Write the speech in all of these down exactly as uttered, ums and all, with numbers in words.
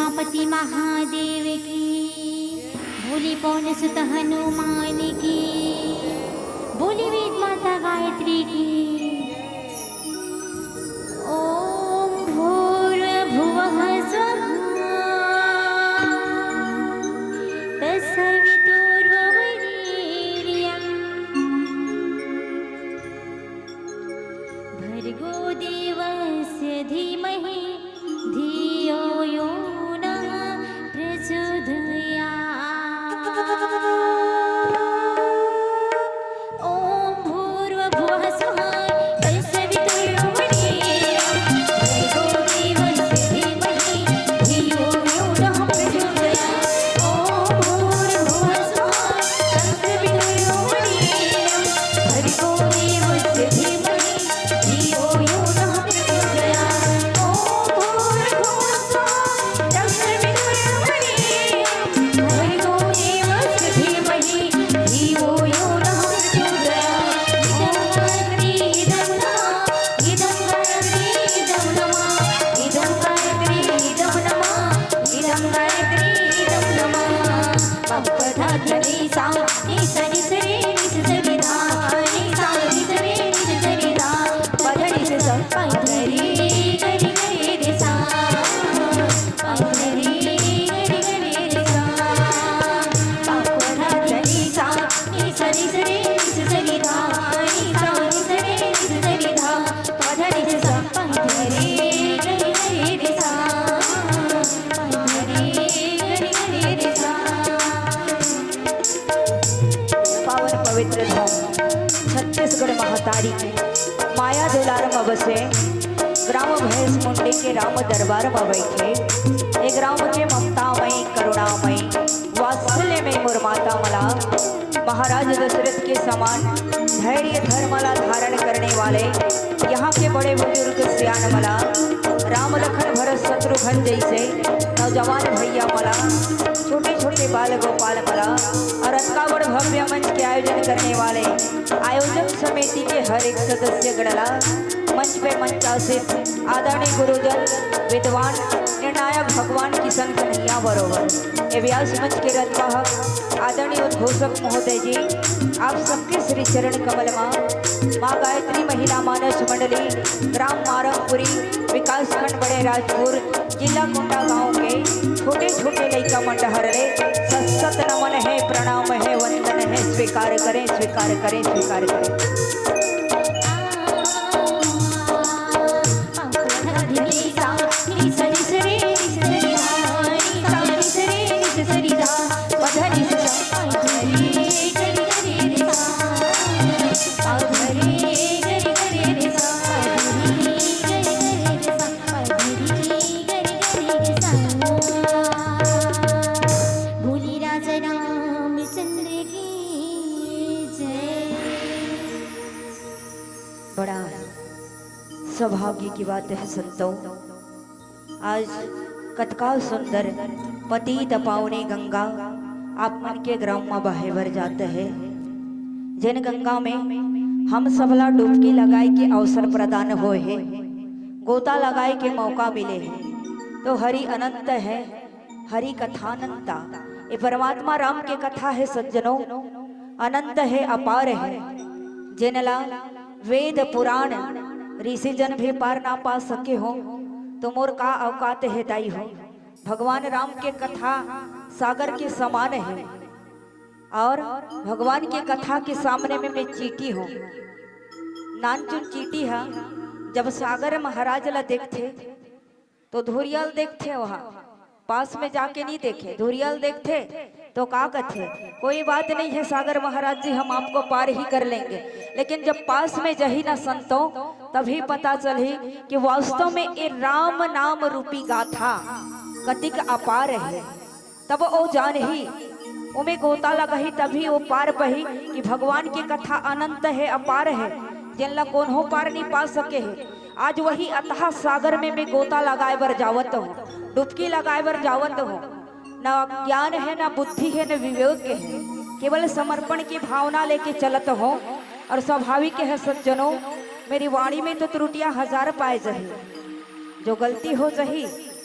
पति महादेव की, बोली पवन सुत हनुमान की, बोली वेद माता गायत्री की। ॐ भूर्भुवः स्वः तत्सवितुर्वरेण्यम्। भर्गो देवस्य धीमहि धियो यो नः प्रचोदयात्। ॐ भूर्भुवः स्वः तत्सवितुर्वरेण्यम्। भर्गो देवस्य धीमहि धियो यो नः प्रचोदयात्। ॐ भूर्भुवः स्वः तत्सवितुर्वरेण्यम्। भर्गो देवस्य धीमहि धियो यो नः प्रचोदयात्। ॐ भूर्भुवः स्वः तत्सवितुर्वरेण्यम्। भर्गो देवस्य धीमहि धियो यो नः प्रचोदयात्। इदं गायत्री इदं नमः, इदं गायत्री इदं नमः, इदं गायत्री इदं नमः, इदं गायत्री इदं नमः। पप्पधाधनी सा नि स नि स रे नि स स नि धा नि सा नि स रे नि स स नि धा पधनी स स पधरी गरी गरी रे सा पधरी गरी गरी रे सा पधनी सा नि स नि स रे नि स स नि धा नि सा नि स रे नि स स नि धा पधनी स स पधरी गरी गरी रे सा पधरी गरी गरी रे सा। पावन पवित्र धाम छत्तीसगढ़ महतारी के माया दुलार म बसे ग्राम भैंस मुंडी के राम दरबार म बैठे ए ग्राम के ममतामयी करुणामयी वात्सल्यमयी मोर माता मला महाराज दशरथ के समान धैर्य धर्म ला धारण करने वाले यहाँ के बड़े बुजुर्ग सियान मला राम लखन भरत शत्रुघ्न जैसे नौजवान भैया मला छोटे छोटे बाल गोपाल मला और अतका बड़ भव्य मंच के आयोजन करने वाले आयोजन समिति के हर एक सदस्य गण ला मंच पे मंचासीन आदरणीय गुरुजन विद्वान निर्णायक भगवान किशन कन्हैया बरोबर ए व्यास मंच के रत्वाहक आदरणीय उद्घोषक महोदय जी, आप सबके श्री चरण कमल मा माँ गायत्री महिला मानस मंडली ग्राम मारमपुरी विकासखंड बड़े राजपुर जिला कोंडागांव के छोटे छोटे लइका मन डहर ले सत सत नमन है, प्रणाम है, वंदन है, स्वीकार करें, स्वीकार करें, स्वीकार करें। बोली राजा रामचंद्र की जय। बड़ा सौभाग्य की बात है संतों, आज कतका सुंदर पतित पावनी गंगा आप मन के ग्राम म बहे बर जात हे, जेन गंगा में हम सबला डुबकी लगाए के अवसर प्रदान होए हे, गोता लगाए के मौका मिले हे। तो हरि अनंत है, हरि कथा अनंता। ए परमात्मा राम के कथा हे सज्जनों, अनंत हे, अपार हे, जेनला वेद पुराण ऋषि जन भी पार ना पा सके हो, तो मोर का औकात हे दाई हो। भगवान राम के कथा सागर के समान हे, और भगवान के कथा के सामने में मैं चींटी हो, नानचुन चींटी हा। जब सागर महाराज ला देखथे, तो धुरियल देखथे, वहाँ पास में जाके नहीं देखे, धुरियल देखथे तो का कथे, कोई बात नहीं है सागर महाराज जी, हम आपको पार ही कर लेंगे। लेकिन जब पास में जही ना संतों, तभी पता चलही कि वास्तव में ये राम नाम रूपी गाथा कतिक अपार है। तब ओ जानही, ओमे गोता लगही, तभी ओ पार पही कि भगवान के कथा अनंत है, अपार है, जेन ला कोनो पार नहीं पा सके है। आज वही अथाह सागर में मैं गोता लगाए बर जावत हूँ, डुबकी लगाए बर जावत हूँ। ना ज्ञान है, ना बुद्धि है, ना विवेक है, केवल समर्पण की भावना लेके चलत हूँ। और स्वाभाविक है सज्जनों, मेरी वाणी में तो त्रुटियां हजार पाए जही, जो गलती हो जही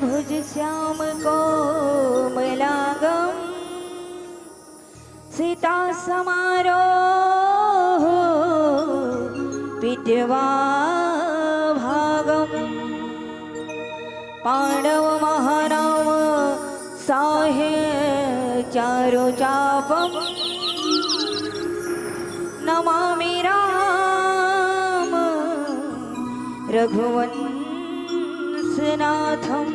भुज श्याम कोमलांगम सीता समारोह पीठवा भागम पांडव महानाम साहे चारु चापम नमामि राम रघुवंश नाथम।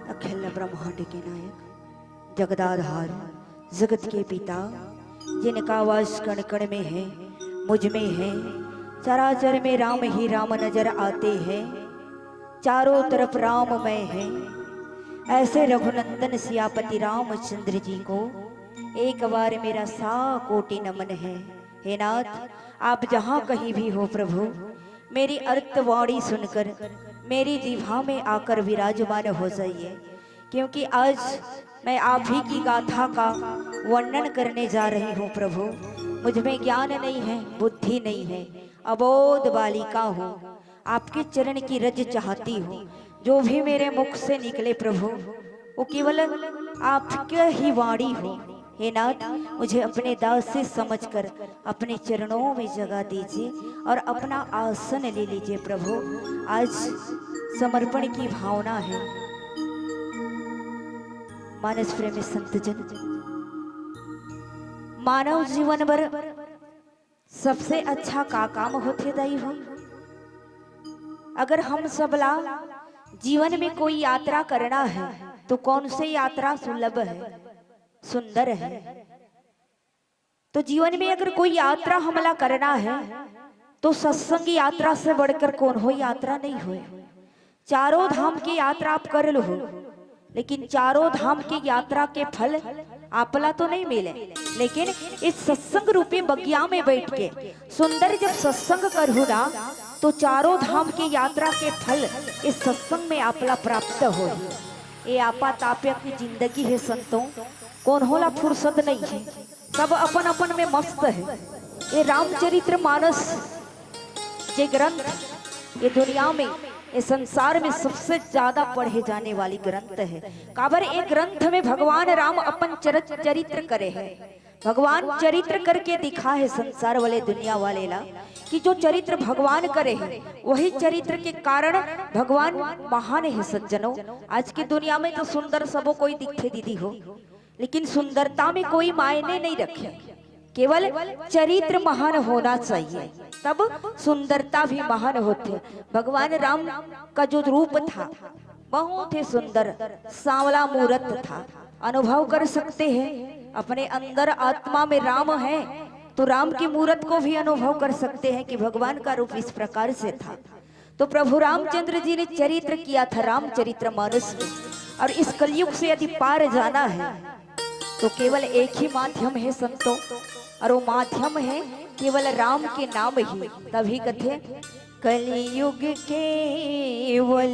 अखिल ब्रह्मांड के नायक, जगदाधार, जगत के पिता, जिनका वास कण कण में है, मुझ में है, चराचर में राम ही राम नजर आते हैं, चारों तरफ राममय है। ऐसे रघुनंदन सियापति रामचंद्र जी को एक बार मेरा सौ कोटि नमन है। हे नाथ, आप जहाँ कहीं भी हो प्रभु, मेरी अर्तवाणी सुनकर मेरी जीभा में आकर विराजमान हो जाइए, क्योंकि आज मैं आप ही की गाथा का वर्णन करने जा रही हूँ प्रभु। मुझ में ज्ञान नहीं है, बुद्धि नहीं है, अबोध बालिका हूँ, आपके चरण की रज चाहती हूँ। जो भी मेरे मुख से निकले प्रभु, वो केवल आपके ही वाणी हो। हे नाथ, मुझे अपने दास से समझकर अपने चरणों में जगह दीजिए और अपना आसन ले लीजिए प्रभु। आज समर्पण की भावना है। मानस प्रेमी संतजन, मानव जीवन बर सबसे अच्छा का काम होथे दाई हो? अगर हम सबला जीवन में कोई यात्रा करना है तो कौन से यात्रा सुलभ है, सुंदर है? तो जीवन में अगर कोई यात्रा हमला करना है तो सत्संग यात्रा से बढ़कर कोनो यात्रा नहीं होय। चारों धाम की यात्रा आप कर लो, लेकिन चारों धाम की यात्रा के फल आपला तो नहीं मिले, लेकिन इस सत्संग रूपी बगिया में बैठ के सुंदर जब सत्संग करहु ना, तो चारों धाम की यात्रा के फल इस सत्संग में आपला प्राप्त हो। ये आपा तापया की जिंदगी है संतों, कोनो ला फुर्सत नहीं है, सब अपन अपन में मस्त है। ये रामचरित्र मानस जे ग्रंथ ये दुनिया में, ये संसार में सबसे ज्यादा पढ़े जाने वाली ग्रंथ है। काबर ये ग्रंथ में भगवान राम अपन चरत-, चरित्र करे है, भगवान चरित्र करके दिखा है संसार वाले, दुनिया वाले ला, कि जो चरित्र भगवान करे है वही चरित्र के कारण भगवान महान है सज्जनों। आज की दुनिया में तो सुंदर सबो कोई दिखे दीदी हो, लेकिन सुंदरता में कोई मायने नहीं रखे, केवल चरित्र महान होना चाहिए, तब सुंदरता भी महान होथे। भगवान राम का जो रूप था बहुत ही सुंदर, सांवला मूरत था, अनुभव कर सकते हैं। अपने अंदर आत्मा में राम है तो राम की मूरत को भी अनुभव कर सकते हैं कि भगवान का रूप इस प्रकार से था। तो प्रभु रामचंद्र जी ने चरित्र किया था रामचरित्र मानस में। और इस कलयुग से यदि पार जाना है तो केवल एक ही माध्यम है संतों, और वो माध्यम है केवल राम के नाम ही। तभी कथे कलयुग केवल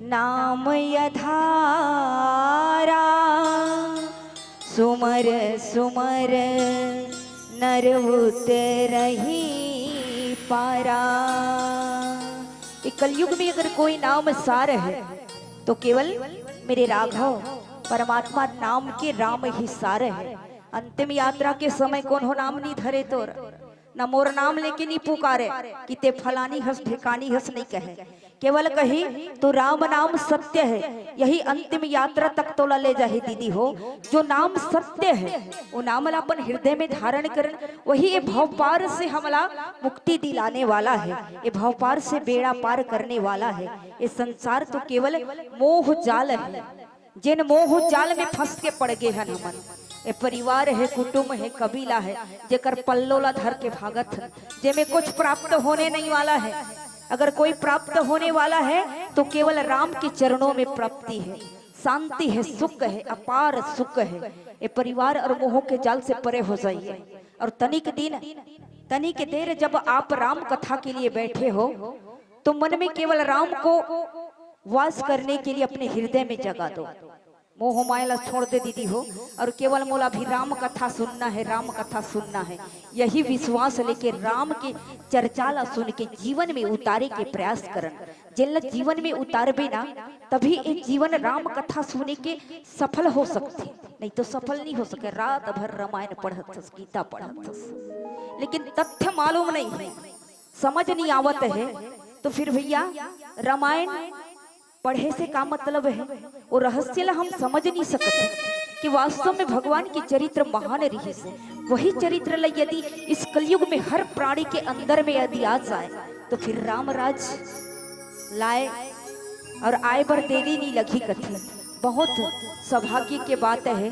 नाम आधारा, सुमर सुमर नर उतरही पारा। ये कलयुग में अगर कोई नाम सार है तो केवल मेरे राघव परमात्मा नाम के राम ही सार है। अंतिम यात्रा के समय कोनो नाम नहीं धरे तोर, ना मोर नाम लेके नहीं पुकारे कि ते फलानी हस, ढेकानी हस, नहीं कहे। केवल कही तो राम नाम सत्य है, यही अंतिम यात्रा तक तोला ले जाही दीदी हो। जो नाम सत्य है वो नाम ला अपन हृदय में धारण करन, वही ये भवपार से हमला मुक्ति दिलाने वाला है, ये भवपार से बेड़ा पार करने वाला है। ये संसार तो केवल मोह जाल है, जेन मोह जाल में फंस के पड़ गे हन हमन। ये परिवार है, कुटुंब है, कबीला है, जेकर पल्लो ला धर के भागत हन, जेमे कुछ प्राप्त होने नहीं वाला है। अगर कोई प्राप्त होने वाला है तो केवल राम के चरणों में प्राप्ति है, शांति है, सुख है, अपार सुख है। ये परिवार और मोह के जाल से परे हो जाइए। और तनिक दिन, तनिक देर जब आप राम कथा के लिए बैठे हो तो मन में केवल राम को वास करने के लिए अपने हृदय में जगा दो। मोह माया ला छोड़ दे दीदी हो, और केवल मोला अभी राम कथा सुनना है, राम कथा सुनना है। यही विश्वास लेके राम के चर्चा ला सुन के जीवन में उतारे के प्रयास करन। जेन ला जीवन में उतारबे ना, तभी ए जीवन राम कथा सुने के सफल हो सकथे, नहीं तो सफल नहीं हो सके। रात भर रामायण पढ़त हस, गीता पढ़त हस, लेकिन तथ्य मालूम नहीं है, समझ नहीं आवत है, तो फिर भैया, रामायण पढ़े से का मतलब है? वो रहस्य ला हम समझ नहीं सकत है कि वास्तव में भगवान के चरित्र महान रहिस है। वही चरित्र ला यदि इस कलयुग में हर प्राणी के अंदर में यदि आ जाए, तो फिर राम राज लाए और आए बर देरी नहीं लगी कथे। बहुत सौभाग्य के बात है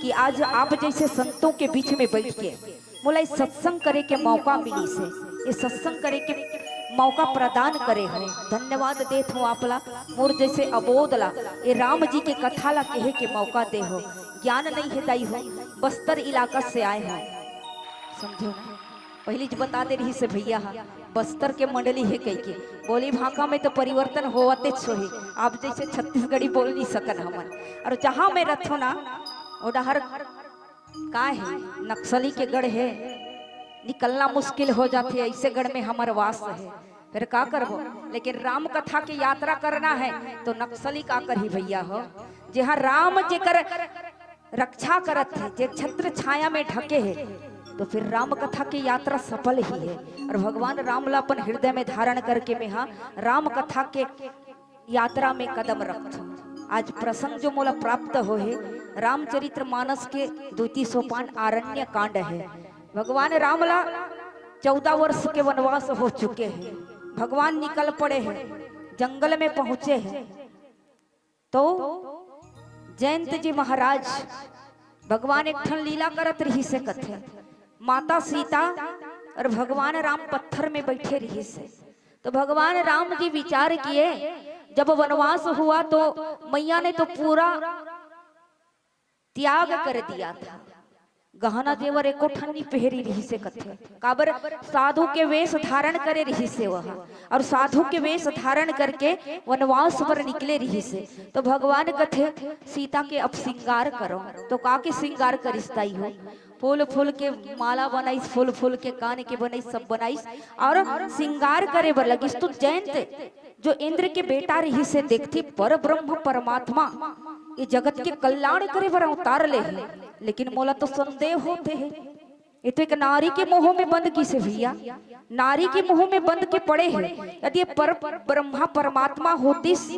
कि आज आप जैसे संतों के बीच में बैठ के मोला ये सत्संग करे के मौका मिलिस हे, ये सत्संग करे के मौका प्रदान करे हो। धन्यवाद देत हूँ आप ला, मोर जैसे अबोध ला, ये राम जी के कथा ला कहे के मौका दे हो। ज्ञान नहीं है दाई हो, बस्तर इलाका से आए हो, समझो ना। पहली ज बता दे रहिस हे भैया हा, बस्तर के मंडली है कह के। बोली भाखा में तो परिवर्तन होवतेच होही, आप जैसे छत्तीसगढ़ी बोल नहीं सकन हमन। और जहाँ मैं रथो ना, वो डहर का हे, नक्सली के गढ़ हे, निकलना मुश्किल हो जाथे, ऐसे गढ़ में हमर वास हे, फिर का करबो? लेकिन राम कथा के यात्रा करना है तो नक्सली का करही भैया हो? जेहा राम जेकर रक्षा करत हे, जे छत्र छाया में ढके हे, तो फिर राम कथा के यात्रा सफल ही है। और भगवान राम ला अपन हृदय में धारण करके मैं हा राम कथा के यात्रा में कदम रखथों। आज प्रसंग जो मोला प्राप्त होहे, रामचरित्र मानस के द्वितीय सोपान आरण्य कांड है। भगवान राम ला चौदह वर्ष के वनवास हो चुके हैं। भगवान निकल पड़े हैं, जंगल में पहुंचे हैं, तो जयंत जी महाराज, भगवान एक ठन लीला करत रहिस हे कथे, माता सीता और भगवान राम पत्थर में बैठे रहिस हे। तो भगवान राम जी विचार किए, जब वनवास हुआ तो मैया ने तो पूरा त्याग कर दिया था, गहना जेवर एको ठन नी पहरी रहिस हे कथे। काबर? साधु के वेश धारण करे रहिस हे वह, और साधु के वेश धारण करके वनवास पर निकले रहिस हे। तो भगवान कथे सीता के अब श्रृंगार करो। तो का के श्रृंगार करिस दाई हो? फूल फूल के माला बनाइस, फूल फूल के कान के बनाइस, सब बनाइस और श्रृंगार करे बर लगिस। तो जयंत जो इंद्र के बेटा रहिस हे, देखथे पर ब्रह्म परमात्मा ये जगत के कल्याण करे बर अवतार ले हे, लेकिन मोला तो संदेह होथे हे, ये तो एक नारी के मोह में बंद गिस हे भैया, नारी के मोह में बंद के पड़े हे। यदि ये पर ब्रह्मा परमात्मा होतिस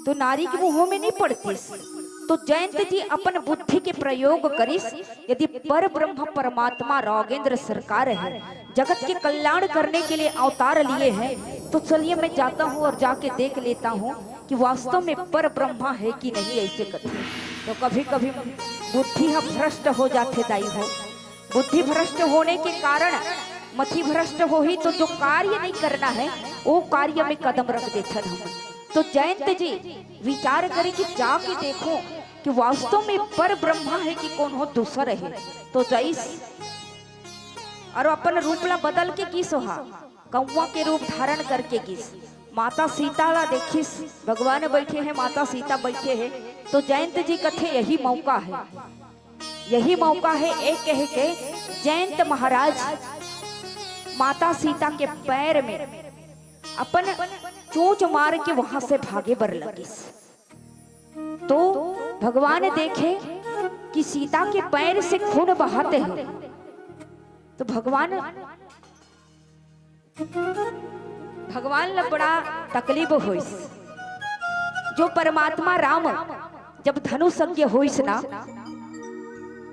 तो नारी के मोह में नहीं पड़तिस। तो जयंत जी अपन बुद्धि के प्रयोग करिस, यदि पर ब्रह्म परमात्मा राघेंद्र सरकार है, जगत के कल्याण करने के लिए अवतार लिए हैं, तो चलिए मैं जाता हूँ और जाके देख लेता हूँ कि वास्तव में पर ब्रह्मा है कि नहीं, ऐसे कथे। तो कभी कभी बुद्धि ह भ्रष्ट हो जाथे दाई हो। बुद्धि भ्रष्ट होने के कारण मति भ्रष्ट होही तो जो कार्य नहीं करना है वो कार्य में कदम रख देथन हम। तो जयंत जी विचार करे कि जाके देखो कि वास्तव में पर ब्रह्मा है कि कोनो दूसर है। तो जइस और अपन रूप ला बदल के गिस हा, कौवा के रूप धारण करके गिस। माता सीता ला देखिस, भगवान बैठे हैं, माता सीता बैठे हैं। तो जयंत जी कथे यही मौका है, यही मौका है। एक कह के जयंत महाराज माता सीता के पैर में अपन चोंच मार के वहां से भागे बर लगिस। तो भगवान देखे कि सीता के पैर से खून बहत है। तो भगवान, भगवान ला बड़ा तकलीफ होइस। जो परमात्मा राम जब धनुषज्ञ होइस ना,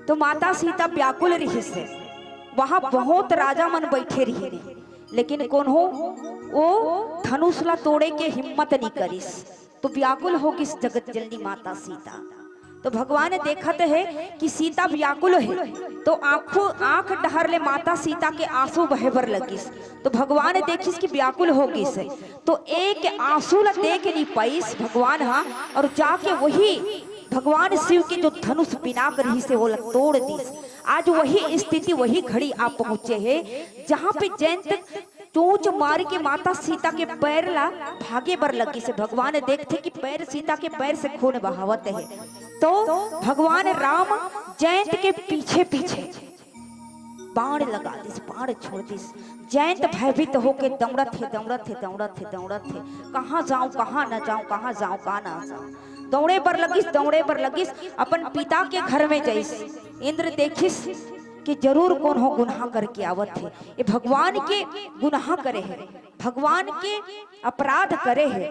तो माता सीता व्याकुल रहिस हे। वहां बहुत राजा मन बैठे रहिन, लेकिन कोनो वो धनुष ला तोड़े के हिम्मत नहीं करिस। तो व्याकुल हो गिस जगत जननी माता सीता। तो भगवान देखत है कि सीता व्याकुल है, तो आंखों, आंख डहर ले माता सीता के आंसू बहे बर लगिस। तो भगवान देखिस कि व्याकुल हो गिस है, तो एक आंसू ला देख नहीं पाइस भगवान हा, और जाके वही भगवान शिव के जो धनुष पिनाक रहिस हे, वो ला तोड़ दिस। आज वही स्थिति, वही घड़ी आप पहुंचे हैं, जहां पे जयंत चोंच मार के माता सीता के पैर ला भागे बर लगिस हे। भगवान देखथे कि पैर, सीता के पैर से खून बहावत हे, तो भगवान राम जयंत के पीछे पीछे बाण लगा दिस, बाण छोड़ दिस। जयंत भयभीत होके दौड़त हे, दौड़त हे, दौड़त हे, दौड़त हे, कहाँ जाऊं, कहाँ न जाऊं, कहाँ जाऊं, कहाँ न जाऊं। दौड़े बर लगिस, दौड़े बर लगिस, अपन पिता के घर में जइस। इंद्र देखिस कि जरूर कोनो गुनाह करके आवत हे, ये भगवान के गुनाह करे हे, भगवान के अपराध करे हे।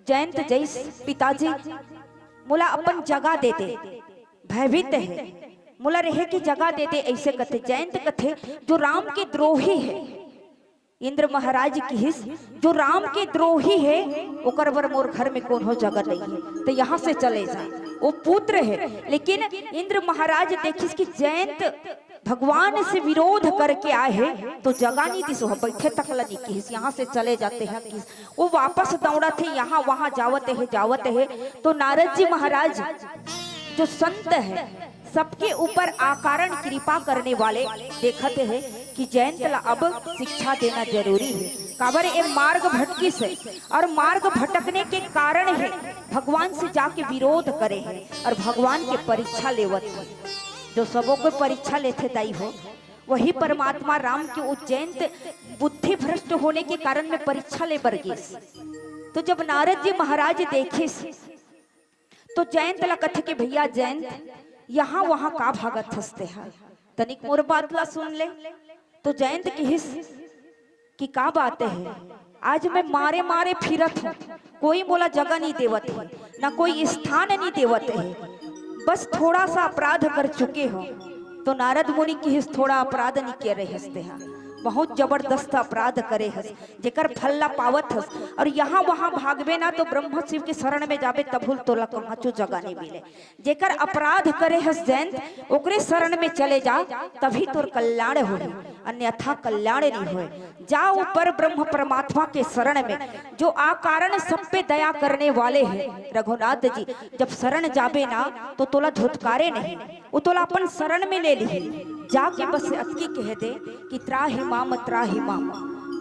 जयंत जइस, पिताजी, मोला अपन जगह दे दे, भयभीत हे, मोला रहे के जगह दे दे, अइसे कथे। जयंत कथे, जो राम के द्रोही हे। इंद्र महाराज किहिस, जो राम के द्रोही हे, ओकर बर मोर घर में कोनो जगह नहीं हे, त यहाँ से चले जा। वो पुत्र हे, लेकिन इंद्र महाराज देखिस कि जयंत भगवान से विरोध करके आए हे, तो जगह नहीं दिस, वो बैठे तक ला नहीं किहिस, यहाँ से चले जाते हैं किहिस। वो वापस दौड़त हे, यहाँ वहाँ जावत हे, जावत हे, तो नारद जी महाराज जो संत हे, सबके ऊपर अकारण कृपा करने वाले, देखत हे कि जयंत ला अब शिक्षा देना जरूरी हे। काबर ये मार्ग भटकिस हे, और मार्ग भटकने के कारण हे भगवान से जाके विरोध करे हे और भगवान के परीक्षा लेवत हे। जो सबो के परीक्षा लेथे दाई हो, वही परमात्मा राम के। वो जयंत बुद्धि भ्रष्ट होने के कारण में परीक्षा ले बर गिस। तो जब नारद जी महाराज देखिस, तो जयंत ला कथे कि भैया जयंत, यहाँ वहाँ का भागत हस तेहा, तनिक मोर बात ला सुन ले। तो जयंत किहिस कि का बात हे, आज मैं मारे मारे फिरत हूँ, कोई मोला जगह नहीं देवत हे, ना कोई स्थान नहीं देवत हे, बस थोड़ा सा अपराध कर चुके हो। तो नारद मुनि किहिस, थोड़ा अपराध नहीं करे हस तेहा, बहुत जबरदस्त अपराध करे हस, जेकर फल ला पावत हस। और यहाँ वहाँ भागबे ना तो ब्रह्म शिव के शरण में जाबे, तभुल तोला कहांचो जगह नहीं मिले। जेकर अपराध करे हस जयंत, ओकरे शरण में चले जा, तभी तोर कल्याण होही, अन्यथा कल्याण नहीं होए। जा ऊपर ब्रह्म परमात्मा के शरण में, जो अकारण सब पे दया करने वाले हैं। रघुनाथ जी, जब शरण जाबे ना, तो तोला धुतकारे नहीं, वो तोला अपन शरण में ले लिही। जाके बस अतकी कह दे कि त्राहि माम, त्राहि माम।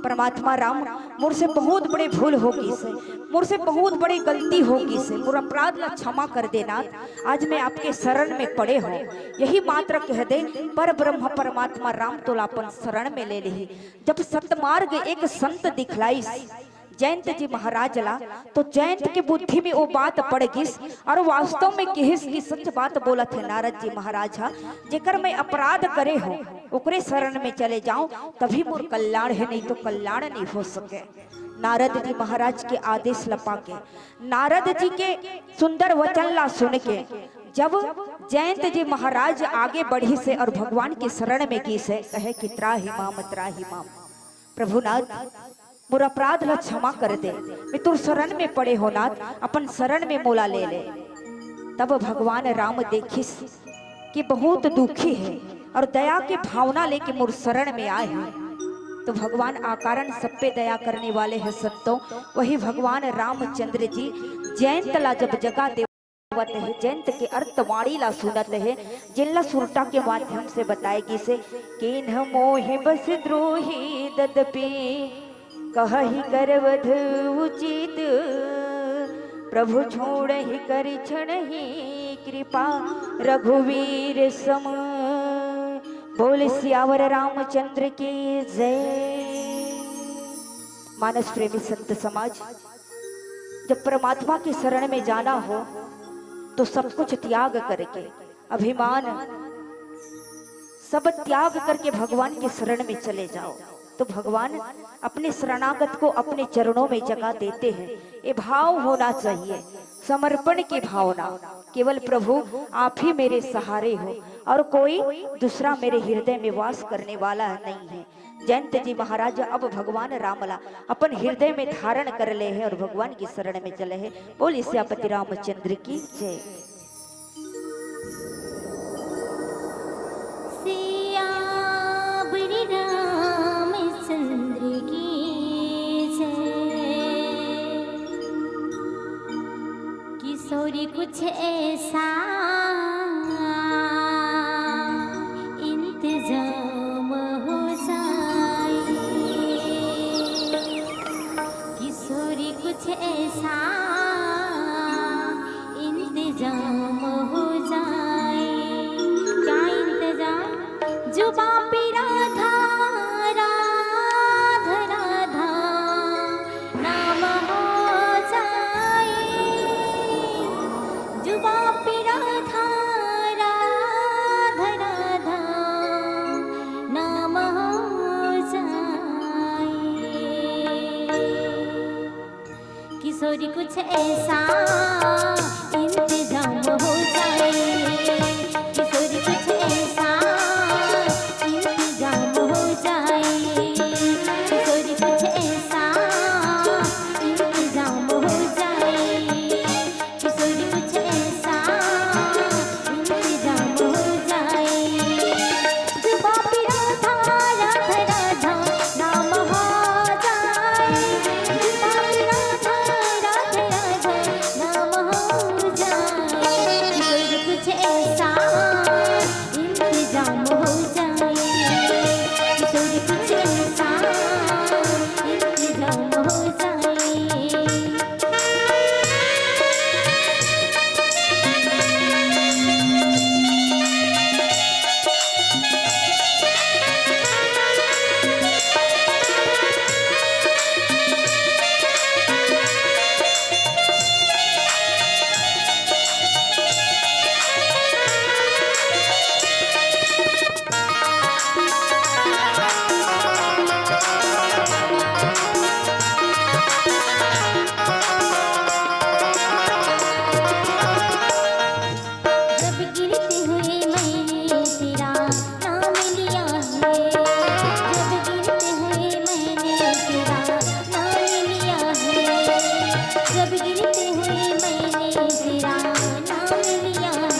परमात्मा राम, मोर से बहुत बड़े भूल हो गिस हे, मोर से बहुत बड़ी गलती हो गिस हे, मोर अपराध ला क्षमा कर दे नाथ, आज मैं आपके शरण में पड़े हों। यही मात्र कह दे, पर ब्रह्म परमात्मा राम तोला अपन शरण में ले लिही। जब सतमार्ग एक संत दिखलाइस जयंत जी महाराज ला, तो जयंत के बुद्धि में वो बात पड़ गिस और वास्तव में किहिस कि सच बात बोलत हे नारद जी महाराज हा, जेकर मैं अपराध करे हों, ओकरे शरण में चले जाऊं, तभी मोर कल्याण हे, नहीं तो कल्याण नहीं हो सके। नारद जी महाराज के आदेश ला पाके, नारद जी के सुंदर वचन ला सुन के, जब जयंत जी महाराज आगे बढ़िस हे और भगवान के शरण में गिस हे, कहे कि त्राहि माम, त्राहि माम। प्रभुनाथ, मोर अपराध ला क्षमा कर दे, मैं तोर शरण में पड़े हों नाथ, अपन शरण में मोला ले ले। तब भगवान राम देखिस कि बहुत दुखी हे और दया के भावना लेके मोर शरण में आए हे। तो भगवान अकारण सब पे दया करने वाले हे संतों, वही भगवान रामचंद्र जी जयंत ला जब जगह दे आवत हे, जयंत के अर्थवाणी ला सुनत हे, जेन ला सुरता के माध्यम से बताए गिस हे, "कीन्ह मोहि बस द्रोही ददपि, कहहि करवध उचित, प्रभु छोड़हि करि छनहि कृपा रघुवीर सम।" बोल सियावर रामचंद्र की जय। मानस प्रेमी संत समाज, जब परमात्मा की शरण में जाना हो तो सब कुछ त्याग करके, अभिमान सब त्याग करके भगवान की शरण में चले जाओ, तो भगवान अपने शरणागत को अपने चरणों में जगह देते हैं। ये भाव होना चाहिए, समर्पण की भावना। केवल प्रभु आप ही मेरे सहारे हो और कोई दूसरा मेरे हृदय में वास करने वाला नहीं है। जयंत जी महाराज अब भगवान राम ला अपन हृदय में धारण कर ले हे और भगवान की शरण में चले हे। बोल सियापति रामचंद्र की जय। सियावर रामचंद्र की जय। किशोरी कुछ ऐसा इंतजाम हो जाए। सा इंतजाम हो जाए। क्या इंतजाम? जुबां पे राधा, राधा, राधा नाम हो जाए। जुबां पे राधा, राधा, राधा नाम हो जाए। किशोरी कुछ ऐसा इंतजाम हो जाए, किशोरी कुछ ऐसा इंतजाम हो जाए, किशोरी कुछ ऐसा इंतजाम हो जाए, किशोरी कुछ ऐसा इंतजाम हो जाए। जुबां पे राधा, राधा, राधा नाम हो जाए। जुबां पे राधा, राधा, राधा नाम हो जाए। किशोरी कुछ ऐसा इंतजाम हो जाए। किशोरी कुछ ऐसा इंतजाम हो जाए। जब गिरते हुए मैंने तेरा नाम लिया है, जब गिरते हुए मैंने तेरा नाम लिया है, जब गिरते हुए मैंने तेरा नाम लिया है,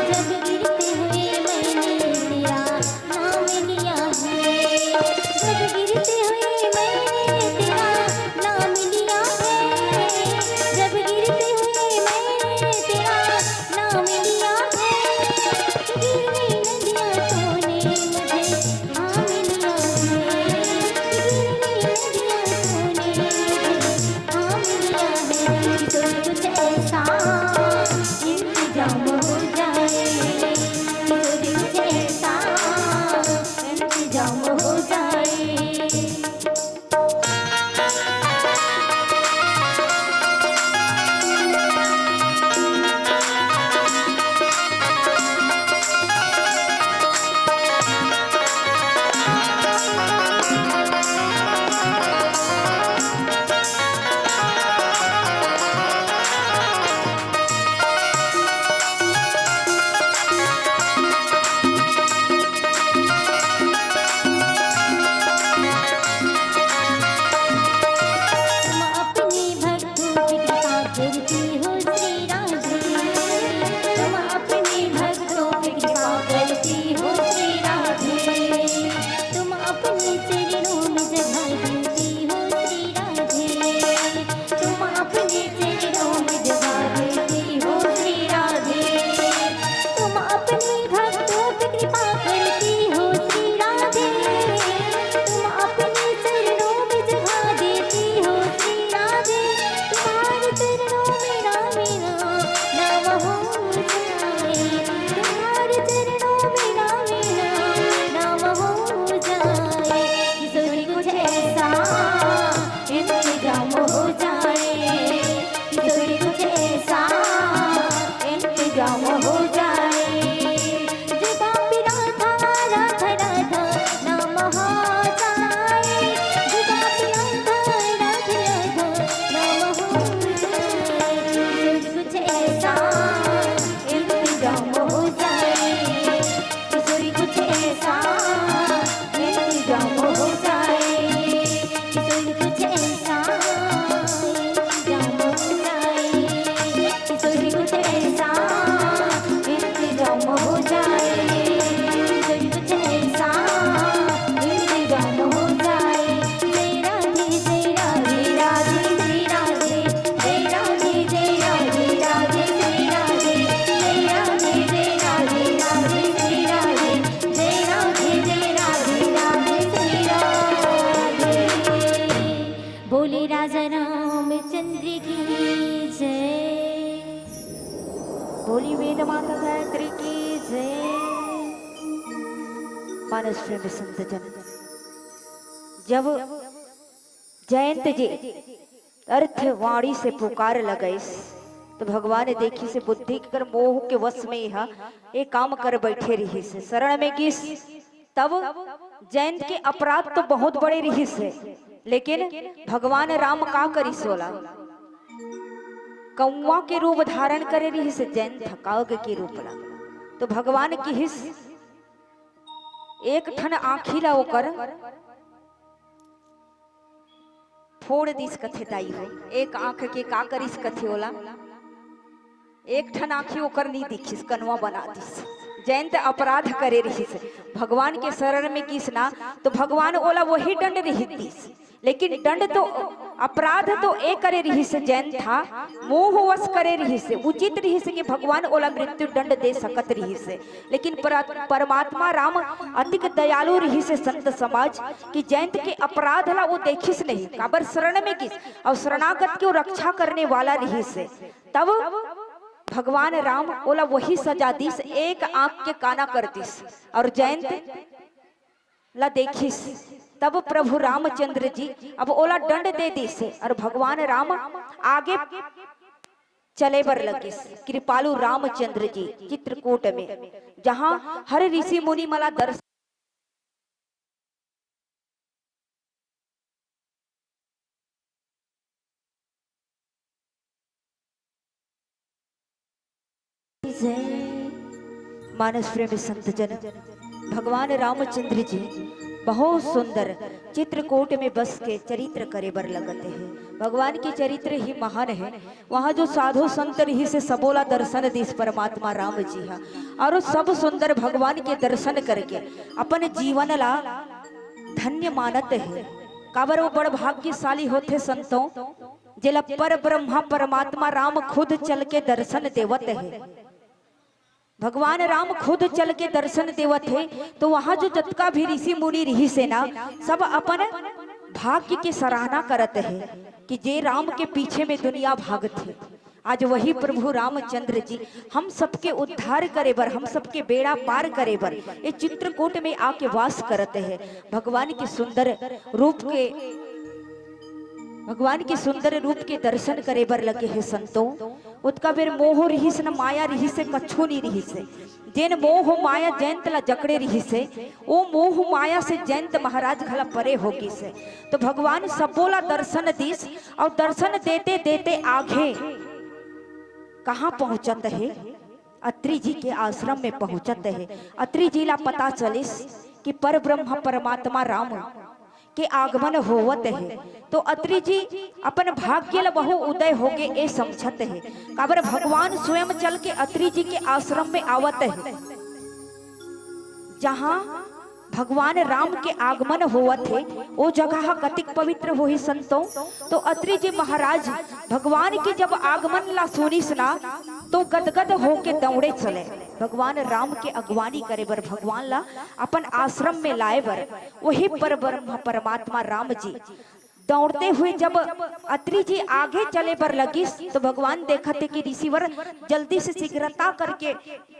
जब गिरते हुए मैंने तेरा नाम लिया है, जब गिरते हुए मैंने तेरा नाम लिया है, जब गिरते हुए मैंने तेरा नाम लिया है, गिरने न दिया तूने मुझे थाम लिया है, गिरने न दिया तूने मुझे थाम लिया है, किशोरी कुछ ऐसा इंतजाम हो जाए, किशोरी कुछ ऐसा इंतजाम हो जाए। तुम अपने भक्तों की कृपा करती हो श्री राधे, तुम अपने भक्तों की कृपा करती हो श्री राधे, तुम अपने चरणों में जगह देती हो श्री राधे, तुम अपने चरणों में जगह देती हो श्री राधे, तुम अपने भक्तों पे कृपा करती हो श्री राधे, तुम अपने चरणों में जगह देती हो श्री राधे, तुम्हारे चरणों में ना मेरा नाम हो जाए, तुम्हारे चरणों में ना मेरा नाम हो जाए, किशोरी कुछ ऐसा इंतजाम हो जाए, किशोरी कुछ ऐसा इंतजाम हो जाए। जुबां पे राधा, राधा, राधा नाम हो जाए, जुबां पे राधा, राधा, राधा नाम हो जाए। किशोरी कुछ ऐसा इंतजाम हो जाए, किशोरी कुछ ऐसा इंतजाम हो जाए, किशोरी कुछ ऐसा इंतजाम हो जाए, किशोरी कुछ ऐसा इंतजाम हो जाए, किशोरी कुछ ऐसा इंतजाम हो जाए। जय राधे, जय राधे, राधे श्री राधे। जय राधे, जय राधे, राधे श्री राधे। जय राधे, जय राधे, राधे श्री राधे। जय राधे, जय राधे, राधे श्री राधे। बोले राजा रामचंद्र वेद माता गायत्री की जय। मानस प्रेम संत जन, जब जयंत जी अर्थवाणी से पुकार लगइस, तो भगवान देखिस बुद्धि के कर मोह के वश में यह एक काम कर बैठे रहिस, शरण में गिस। तब जयंत के अपराध तो बहुत बड़े रहिस हे, लेकिन भगवान राम का करिस ओला? कौआ के रूप धारण करे रहिस जयंत ह, काग के रूप ला। तो भगवान किहिस, एक ठन आँखी ला ओकर फोड़ दिस कथे दाई हो। एक आँख के का करिस कथे ओला? एक ठन आँखी ओकर नी दिखिस, कनवा बना दिस। जयंत अपराध करे रहिस, भगवान के शरण में गिस ना, तो भगवान ओला वही दंड रहिस दिस। लेकिन दंड तो, अपराध तो ए करे रहिस जयंत ह, मोहवश करे रहिस, उचित रहिस कि भगवान ओला मृत्यु दंड दे सकत रहिस। लेकिन पर-, परमात्मा राम अतिक दयालु रहिस संत समाज, कि जयंत के अपराध ला वो देखिस नहीं, काबर शरण में गिस, अउ शरणागत के वो रक्षा करने वाला रहिस। तब भगवान राम ओला वही सजा दिस, एक आँख के काना कर दिस, अउ जयंत ला देखिस। तब प्रभु रामचंद्र जी अब ओला दंड दे दिस, अउ भगवान राम आगे चले बर लगिस। कृपालु रामचंद्र जी चित्रकूट में, जहाँ हर ऋषि मुनि मला दर्शन जय। मानस प्रेमी संत जन, भगवान रामचंद्र जी बहुत सुंदर चित्रकूट में बस के चरित्र करे बर लगत हे। भगवान के चरित्र ही महान हे। वहाँ जो साधु संत रहिस हे, सबो ला दर्शन दिस परमात्मा राम जी ह, अउ सब सुंदर भगवान के दर्शन करके अपन जीवन ला धन्य मानत हे। काबर वो बड़ भाग्यशाली होथे संतों, जेला पर ब्रह्मा परमात्मा राम खुद चल के दर्शन देवत हे। भगवान राम खुद चल के दर्शन देवत हे, तो वहाँ जो जतका भी ऋषि मुनि रहिस हे ना, सब अपन भाग्य के सराहना करत हे कि जे राम के पीछे में दुनिया भागत हे। आज वही प्रभु रामचंद्र जी हम सबके उद्धार करे बर, हम सबके बेड़ा पार करे बर ये चित्रकूट में आके वास करत हे। भगवान के सुंदर रूप के, भगवान के सुंदर रूप के दर्शन करे बर लगे हे संतों। ओतका बेर मोह रिहिस न माया रिहिस हे, कछु नी रिहिस हे। जेन मोह माया जयंत ला जकड़े रिहिस हे, ओ मोह माया से जयंत महाराज घला परे हो गिस हे। तो भगवान सबो ला दर्शन दिस, अउ दर्शन देते देते आघे कहाँ पहुँचत हे? अत्रि जी के आश्रम में पहुँचत हे। अत्रि जी ला पता चलिस कि पर ब्रह्म परमात्मा राम के आगमन होवत हे, तो अत्रि जी अपन भाग्य ल बहु उदय होगे ए समझत हे। काबर भगवान स्वयं चल के अत्रि जी के आश्रम में आवत हे। जहाँ भगवान राम के आगमन होवत हे, ओ जगह ह कतिक पवित्र होही संतों। तो अत्रि जी महाराज भगवान के जब आगमन ला सुनिस ना, तो गदगद होके दौड़े चले। भगवान राम के अगुवानी करे बर, भगवान ला अपन आश्रम में लाए बर, वही पर ब्रह्म परमात्मा राम जी दौड़ते हुए जब अत्रि जी आगे चले बर लगिस, तो भगवान देखत हे कि ऋषिवर जल्दी से शीघ्रता करके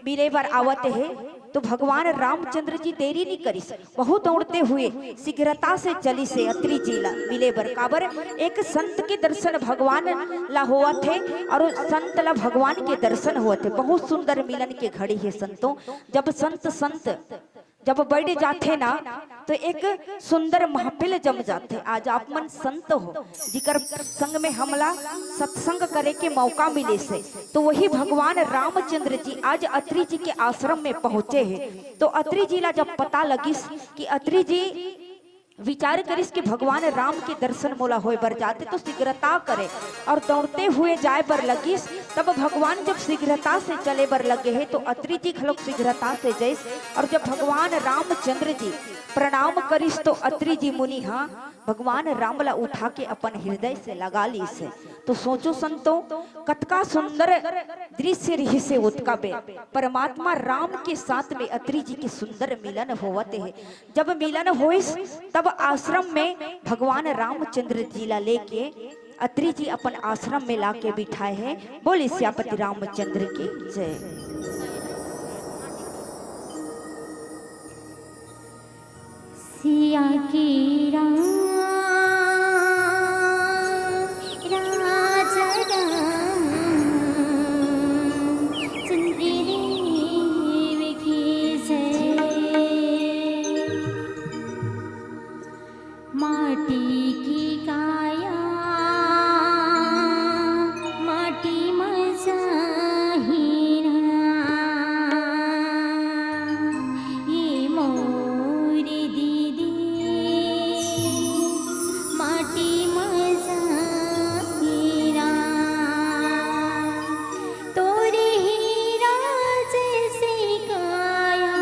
मिले बर आवत हे। तो भगवान रामचंद्र जी देरी नी करिस, बहुत दौड़ते हुए शीघ्रता से चलिस हे अत्रि जी ला मिले बर। काबर एक संत के दर्शन भगवान ला होवत हे अउ संत ला भगवान के दर्शन होवत हे। बहुत सुंदर मिलन के घड़ी हे संतों। जब संत, संत जब बैठ जाथे ना, तो एक सुंदर महफिल जम जाथे। आज आप मन संत हो, जिकर संग में हमला सत्संग करे के मौका मिलिस हे, तो वही भगवान रामचंद्र जी आज अत्रि जी के आश्रम में पहुँचे हे। तो अत्रि जी ला जब पता लगिस कि अत्रि जी विचार करिस कि भगवान राम के दर्शन मोला होय बर जाथे, तो शीघ्रता करे अउ दौड़ते हुए जाए बर लगिस। तब भगवान जब शीघ्रता से चले बर लगे हे, तो अत्रि जी घलोक शीघ्रता से जइस। अउ जब भगवान रामचंद्र जी प्रणाम करिस, तो अत्रि जी मुनि ह भगवान राम ला उठा के अपन हृदय से लगा लिस हे। तो सोचो संतों, कतका सुंदर दृश्य रिहिस हे ओतका बेर। परमात्मा राम के साथ में अत्रि जी के सुंदर मिलन होवत हे। जब मिलन होइस, तब आश्रम में भगवान रामचंद्र जी ला लेके अत्रि जी अपन आश्रम में लाके बिठाए हे। बोले सियापति रामचंद्र की जय। सिया की राम, राजा राम, चंद्र देव की जय। माटी की काया, माटी म जाही ना, ये मोर दीदी, माटी म जाही ना। तोरे हीरा जैसे काया,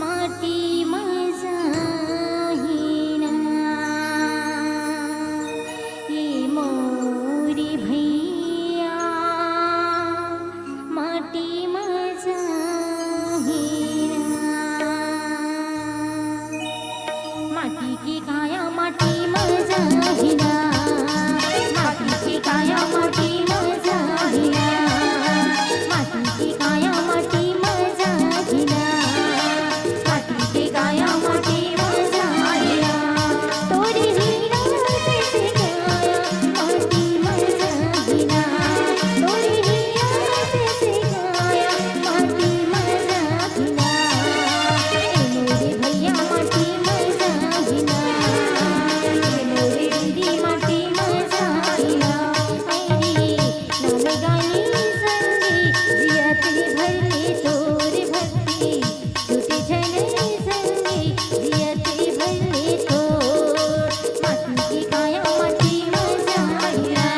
माटी म जाही ना, ये मोरी भैया, माटी म जाही ना। माटी के काया माटी म जाही ना, माटी के काया माटी म जाही ना, माटी के काया माटी म जाही ना, माटी के काया माटी म जाही ना। तोरे हीरा जैसे काया माटी म जाही ना, तोरे हीरा जैसे काया माटी म जाही ना। ए मोरे भैया माटी म जाही ना, ए मोरे दीदी माटी म जाही ना। अरे नाम गानी संगी जियत भर ले तोर भक्ति, टूटे झन संगी जियत भर ले तोर। माटी की काया माटी म जाही ना,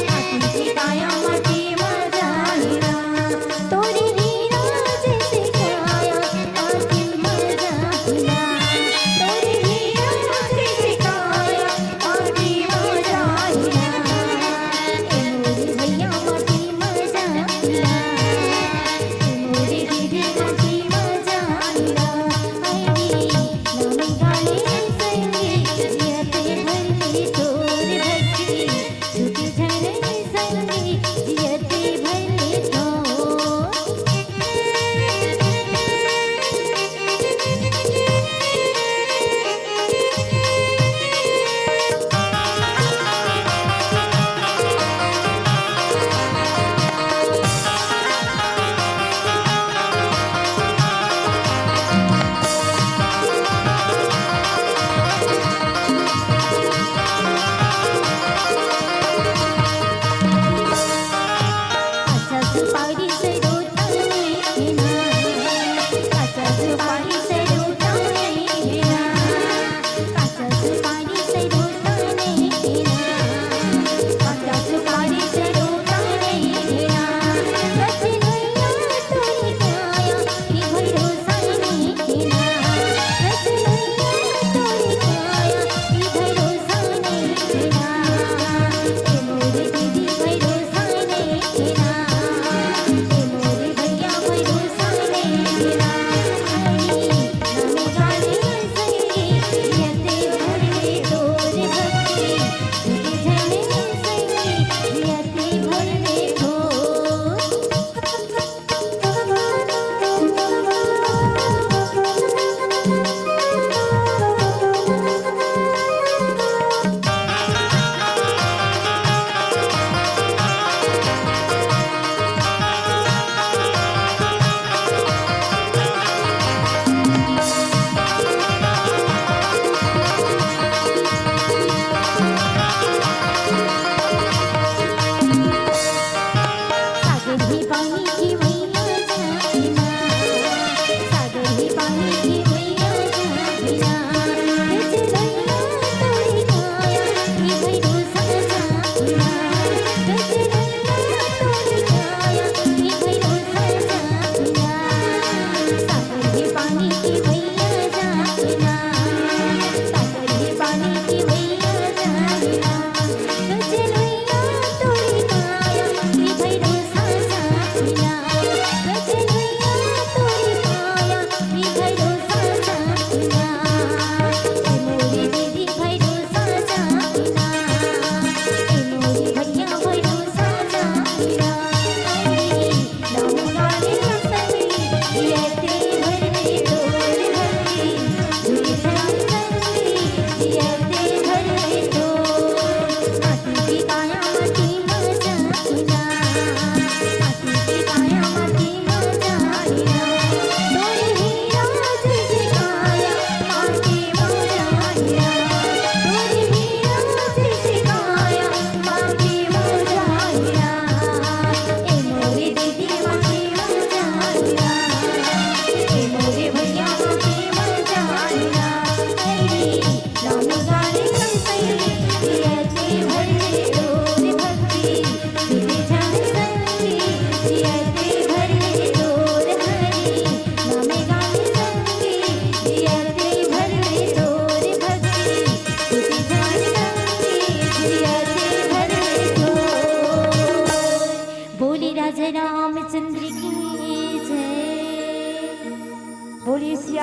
माटी की काया माटी म जाही ना। तोरे हीरा जैसे काया माटी म जाही ना, तोरे हीरा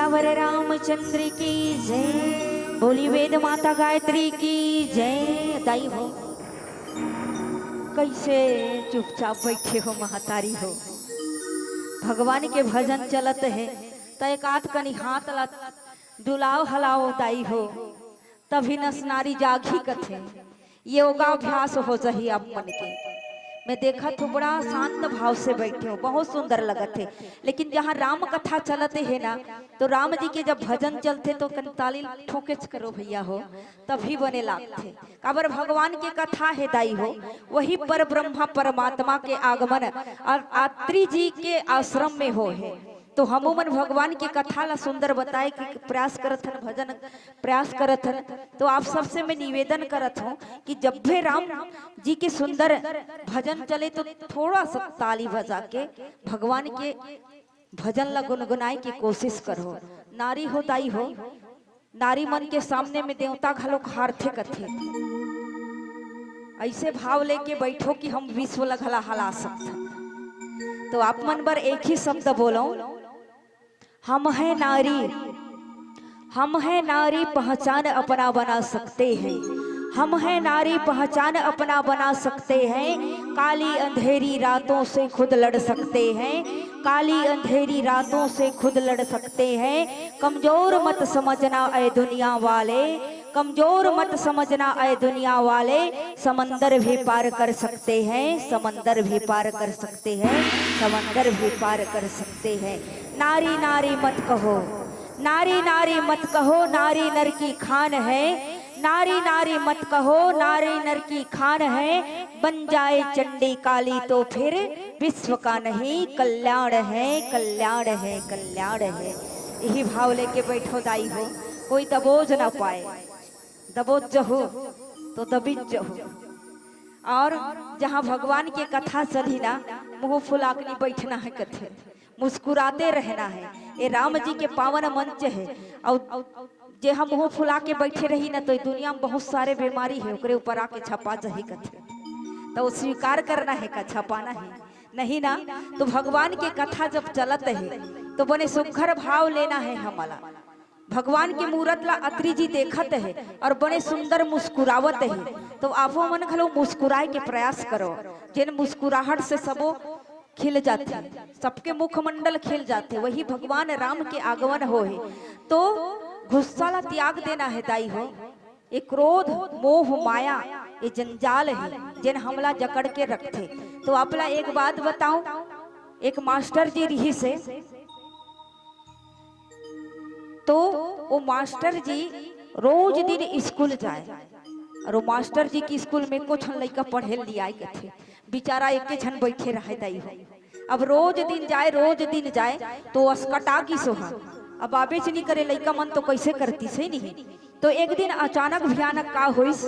वर रामचंद्र की जय। बोली वेद माता गायत्री की जय। दाई हो, कैसे चुपचाप बैठे हो महतारी हो? भगवान के भजन चलत हे, त एक आध कनी हाथ ला डुलाव हलाव दाई हो, तभी नस नारी जागही कथे। योगाभ्यास हो जही आप मन के। मैं देखत हूँ, बड़ा शांत भाव से बैठे हो, बहुत सुंदर लगत हे। लेकिन जहाँ राम कथा चलत हे ना, तो राम जी के जब भजन चलथे तो कन ताली ठोकेच करो भैया हो, तभी बने लागथे। काबर भगवान के कथा हे दाई हो, वही पर ब्रह्मा परमात्मा के आगमन और अत्रि जी के आश्रम में हो हे। तो हमू मन भगवान के कथा ला सुंदर बताए के प्रयास करत हन, भजन प्रयास करत हन। तो आप सबसे मैं निवेदन करत हूँ कि जब भी राम जी के सुंदर भजन चले तो थोड़ा सा ताली बजा के भगवान के भजन ला गुनगुनाए के कोशिश करो। नारी हो दाई हो, नारी मन के सामने में देवता घलो हारथे कथे। ऐसे भाव लेके बैठो कि हम विश्व ला घला हला सकथन। तो आप मन बर एक ही शब्द बोलो, हम हैं नारी। हम हैं नारी, पहचान अपना बना सकते हैं। हम हैं नारी, पहचान अपना बना सकते हैं। काली अंधेरी रातों से खुद लड़ सकते हैं। काली अंधेरी रातों से खुद लड़ सकते हैं। कमजोर मत समझना ऐ दुनिया वाले, कमजोर मत समझना ऐ दुनिया वाले। समंदर भी पार कर सकते हैं, समंदर भी पार कर सकते हैं, समंदर भी पार कर सकते हैं। नारी नारी मत कहो, नारी नारी मत कहो, नारी नर की खान है। नारी नारी मत कहो, नारी नर की खान है। बन जाए चंडी काली तो फिर विश्व का नहीं कल्याण है, कल्याण है, कल्याण है। यही भाव लेके बैठो दाई हो, कोई दबोच ना पाए। दबोच जहू तो दबिच जहू। और जहाँ भगवान के कथा चलही ना, मुंह फुला के नहीं बैठना है कथे, मुस्कुराते रहना है। ये राम जी के पावन मंच है। और जे हम मुंह फुला के बैठे रही ना, तो ये दुनिया में बहुत सारे बीमारी है, ओकरे ऊपर आके छपा जही कथे। तो वो स्वीकार करना है का छपाना है? नहीं ना। तो भगवान के कथा जब चलत है तो बने सुघर भाव लेना है हमला। भगवान के मूरत ला अत्रि जी देखत है और बने सुंदर मुस्कुरावत है। तो आपो मन घलो मुस्कुराए के प्रयास करो, जेन मुस्कुराहट से सबो खिल जाथे, सबके मुखमंडल खिल जाथे, वही भगवान राम के आगमन होहे। तो गुस्सा ला त्याग देना है दाई हो। ये क्रोध, मोह, माया, ये जंजाल है, जेन हमला जकड़ के रखथे। तो आपला एक बात बताऊं, एक मास्टर जी रिहिस हे, तो वो मास्टर जी रोज दिन स्कूल जाए, और वो मास्टर जी की स्कूल में कुछ लइका पढ़े लिए आए कथे, बेचारा एके झन बैठे रहे दाई हो। अब रोज दिन जाए, रोज दिन जाए, तो असकटा गिस ओहा। अब आबेच नहीं करे लइका मन, तो कैसे करतिस, हे नहीं? तो एक दिन अचानक भयानक का होइस,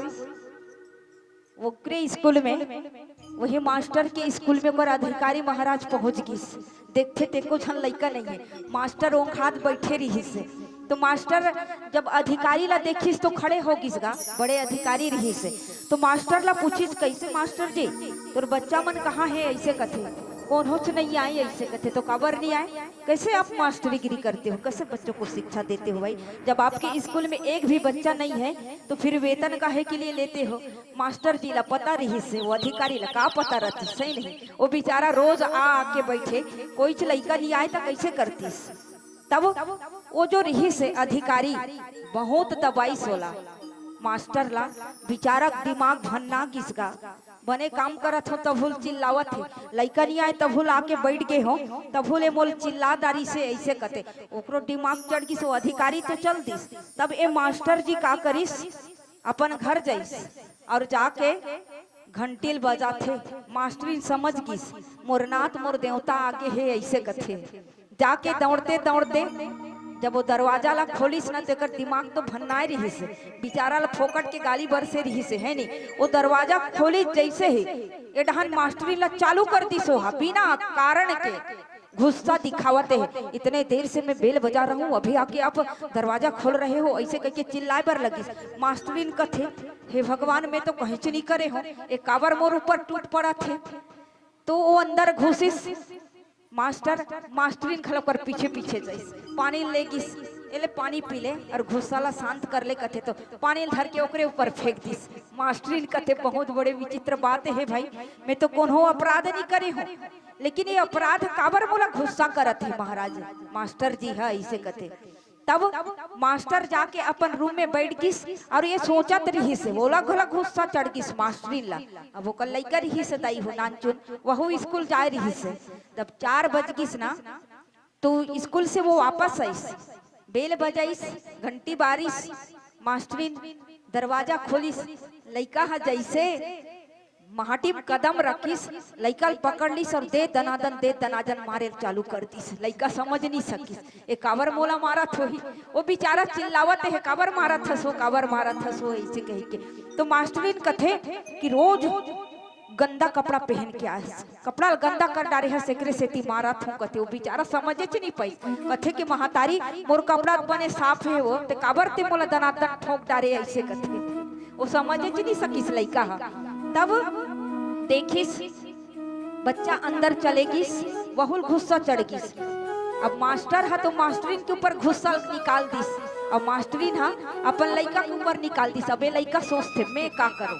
ओकरे स्कूल में, वही मास्टर के स्कूल में ओकर अधिकारी महाराज पहुंच गिस। देखथे ते एको झन लइका नहीं है, मास्टर ओंघात बैठे रिहिस हे। तो मास्टर जब अधिकारी ला देखिस तो खड़े हो गिस गा, बड़े अधिकारी रिहिस हे। तो मास्टर ला पूछिस, "कैसे मास्टर जी, तोर बच्चा मन कहाँ हे?" ऐसे कथे। "कोनोच नहीं आए," ऐसे कथे। "तो काबर नहीं आए? कैसे आप मास्टरीगिरी करते हो, कैसे बच्चों को शिक्षा देते हो भाई? जब आपके स्कूल में एक भी बच्चा नहीं है तो फिर वेतन काहे के लिए लेते हो?" मास्टर जी ला पता रिहिस हे, वो अधिकारी ला का पता रहतिस, सही नहीं? वो बेचारा रोज आ आके बैठे, कोईच लइका नहीं आए त कैसे करतिस? तब वो जो रिहिस हे अधिकारी, बहुत दबाइस ओला, मास्टर ला। बेचारा के दिमाग भन्ना गिस गा। बने काम करत हो तभू ले चिल्लावत हे, लइका नहीं आए तभू ले आके बैठ गे हो, तभू ले मोला चिल्ला डारिस हे, ऐसे कथे। ओकरो दिमाग चढ़ गिस, वो अधिकारी तो चल दिस। तब ए मास्टर जी का करिस, अपन घर जाइस और जाके घंटी ल बजाथे। मास्टरिन समझ गिस, "मोर नाथ मोर देवता आगे हे," ऐसे कथे। जाके दौड़ते दौड़ते जब वो दरवाजा ला खोलिस ना, तेकर दिमाग तो भन्नाए रिहिस हे, बेचारा ला फोकट के गाली बरसे रिहिस हे, है नी? वो दरवाजा खोलिस जैसे ही, ए डहन मास्टरिन ला चालू कर दिस ओहा, बिना कारण के गुस्सा दिखावत हे। "इतने देर से मैं बेल बजा रहा हूँ, अभी आके आप दरवाजा खोल रहे हो?" ऐसे कहिके चिल्लाए बर लगिस। मास्टरिन कथे, "हे भगवान, मैं तो कहींच नहीं करे हो, ए काबर मोर ऊपर टूट पड़त हे?" तो वो अंदर घुसिस, मास्टर, मास्टरिन घलो ओकर पीछे पीछे जाइस, पानी ले गिस। "एले पानी पी ले और गुस्सा ला शांत कर ले," कथे तो पानी ल धर के ओकरे ऊपर फेंक दिस। मास्टरिन कथे, "बहुत बड़े विचित्र बात हे भाई, मैं तो कोनो अपराध नहीं करे हूँ, लेकिन ये अपराध काबर मोला गुस्सा करत हे महाराज, मास्टर जी ह," ऐसे कथे। तब मास्टर जाके अपन रूम में बैठ गिस और ये सोचत रहिस हे, ओला घला गुस्सा चढ़ गिस मास्टरिन ला। अब ओकर लइका रहिस हे दाई हो नानचुन, वहू स्कूल जाए रहिस हे। तब चार बज गिस ना, तो स्कूल से वो वापस आइस, बेल बजाइस, घंटी बारिस, मास्टरिन दरवाजा खोलिस, लइका ह जइसे माटी म कदम रखिस, लइका ल पकड़ लिस और दे दनादन, दे दनादन मारे ल चालू कर दिस। लइका समझ नहीं सकिस, "ए काबर मोला मारत होही?" वो बेचारा चिल्लावत हे, "काबर मारत हस ओ, काबर मारत हस ओ?" ऐसे कह के। तो मास्टरिन कथे कि रोज गंदा कपड़ा पहन के आए हस, कपड़ा ल गंदा कर डारे हस, एकरे सेती मारत हूँ, कथे। वो बेचारा समझेच नहीं पाइस, कथे कि "महतारी, मोर कपड़ा बने साफ हे वो, ते काबर ते मोला दनादन ठोंक डारे," ऐसे कथे। वो समझेच नहीं सकिस लइका ह। तब देखिस बच्चा अंदर चले गिस, वहू ल गुस्सा चढ़ गिस। अब मास्टर ह तो मास्टरिन के ऊपर गुस्सा निकाल दिस, अब मास्टरिन ह अपन लइका के ऊपर निकाल दिस। अब ये लइका सोचथे, "मैं का करूँ,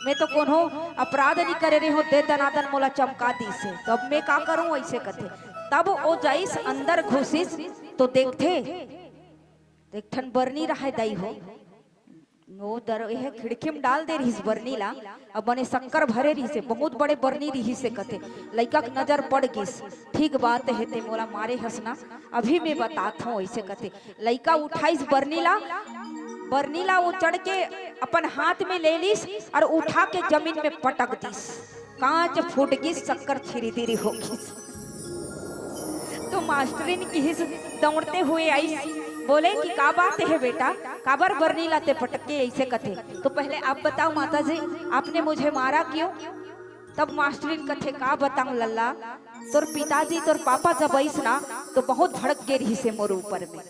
मैं तो कोनो अपराध नहीं करे रहे हूँ, दे दनादन मोला चमका दिस हे, तो अब मैं का करूँ?" ऐसे कथे। तब वो जाइस अंदर घुसिस तो देखथे, एक ठन बरनी रहे दाई हो, वो दर-, एहे खिड़की में डाल दे रहिस बरनी ला, अब मने शक्कर भरे रहिस हे, बहुत बड़े बरनी रहिस हे कथे। लइका के नजर पड़ गिस, "ठीक बात हे, ते मोला मारे हस ना, अभी मैं बतात हूँ," ऐसे कथे। लइका उठाइस बरनी ला, बरनी ला वो चढ़ के अपन हाथ में ले लिस और उठा के जमीन में पटक दिस। कांच फूट गिस, शक्कर छिरी-दिरी हो गिस। तो मास्टरिन किहिस, दौड़ते हुए आइस, बोले कि "का बात हे बेटा, काबर बरनी ला ते पटक के ऐसे कथे?" तो पहले आप बताओ माता जी, आपने मुझे मारा क्यों? तब मास्टरिन कथे, "का बताऊं लल्ला, तोर पिताजी, तोर पापा जब आइस ना, तो बहुत भड़क गे रहिस हे मोर ऊपर में।"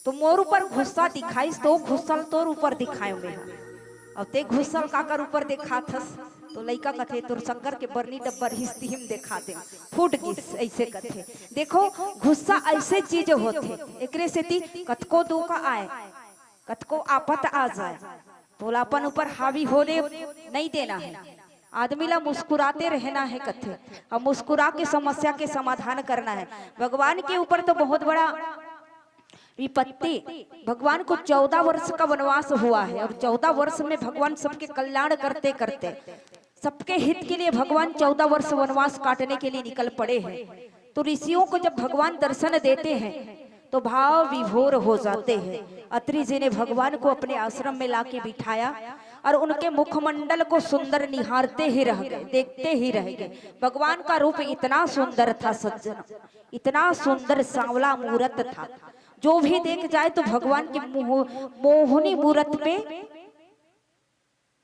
तो मोर ऊपर गुस्सा दिखाइस, तो गुस्सा ल तोर ऊपर दिखायो मैं हा। अब ते गुस्सा ल काकर ऊपर दिखात हस? तो लइका कथे, "तोर शक्कर के बरनी डब्बा रिहिस, तिही म देखा दे, फूट गिस," ऐसे कथे। देखो, गुस्सा ऐसे चीज होथे, एकरे सेती कतको दुख आए, कतको आफत आ जाए, तोला अपन ऊपर हावी होने नहीं देना है। आदमी ला मुस्कुराते रहना है कथे, और मुस्कुरा के समस्या के समाधान करना है। भगवान के ऊपर तो बहुत बड़ा विपत्ति, भगवान को चौदह वर्ष का वनवास हुआ है और चौदह वर्ष में भगवान सबके कल्याण करते करते, सबके हित के लिए भगवान चौदह वर्ष वनवास काटने के लिए निकल पड़े हैं। तो ऋषियों को जब भगवान दर्शन देते हैं तो भाव विभोर हो जाते हैं। अत्रि जी ने भगवान को अपने आश्रम में लाके बिठाया और उनके मुखमंडल को सुंदर निहारते ही रह गए, देखते ही रह गए। भगवान का रूप इतना सुंदर था सज्जन, इतना सुंदर सांवला मूरत था, जो भी देख जाए तो भगवान की मोह-, मोहनी मूरत पे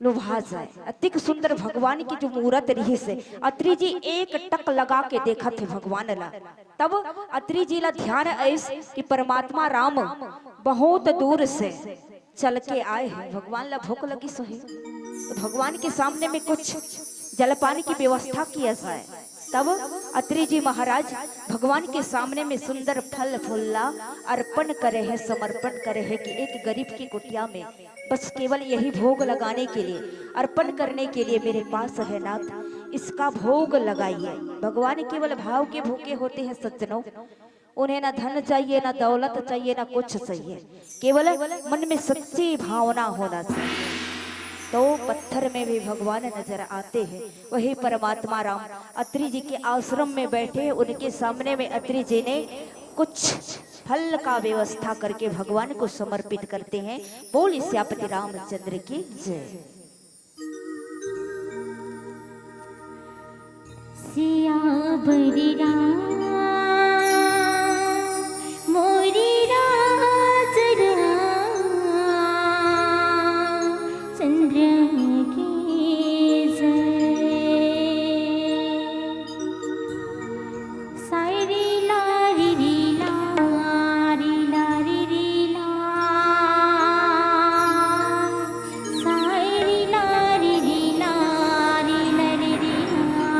लुभा जाए। अतिक सुंदर भगवान की जो मूरत रहिस हे, अत्रि जी एक टक लगा के देखत हे भगवान ला। तब अत्रि जी ला ध्यान आइस कि परमात्मा राम बहुत दूर से चल के आए हैं, भगवान ला भूख लगिस होही, तो भगवान के सामने में कुछ जलपान की व्यवस्था किया जाए। तब अत्रि जी महाराज भगवान के सामने में सुंदर फल फूल ला अर्पण करे हैं, समर्पण करे हैं कि एक गरीब की कुटिया में बस केवल यही भोग लगाने के लिए, अर्पण करने के लिए मेरे पास है नाथ, इसका भोग लगाइए। भगवान केवल भाव के भूखे होते हैं सज्जनों, उन्हें ना धन चाहिए, ना दौलत चाहिए, ना कुछ चाहिए, केवल मन में सच्ची भावना होना चाहिए। तो पत्थर में भी भगवान नजर आते हैं। वही परमात्मा राम अत्रि जी के आश्रम में बैठे, उनके सामने में अत्रि जी ने कुछ फल का व्यवस्था करके भगवान को समर्पित करते हैं। बोल सियापति रामचंद्र की जय। सियावर राम मोरी राज राम चंद्र की जय। सायरी लारी री लारी लारी री ला। सायरी लारी री लारी लारी री ला।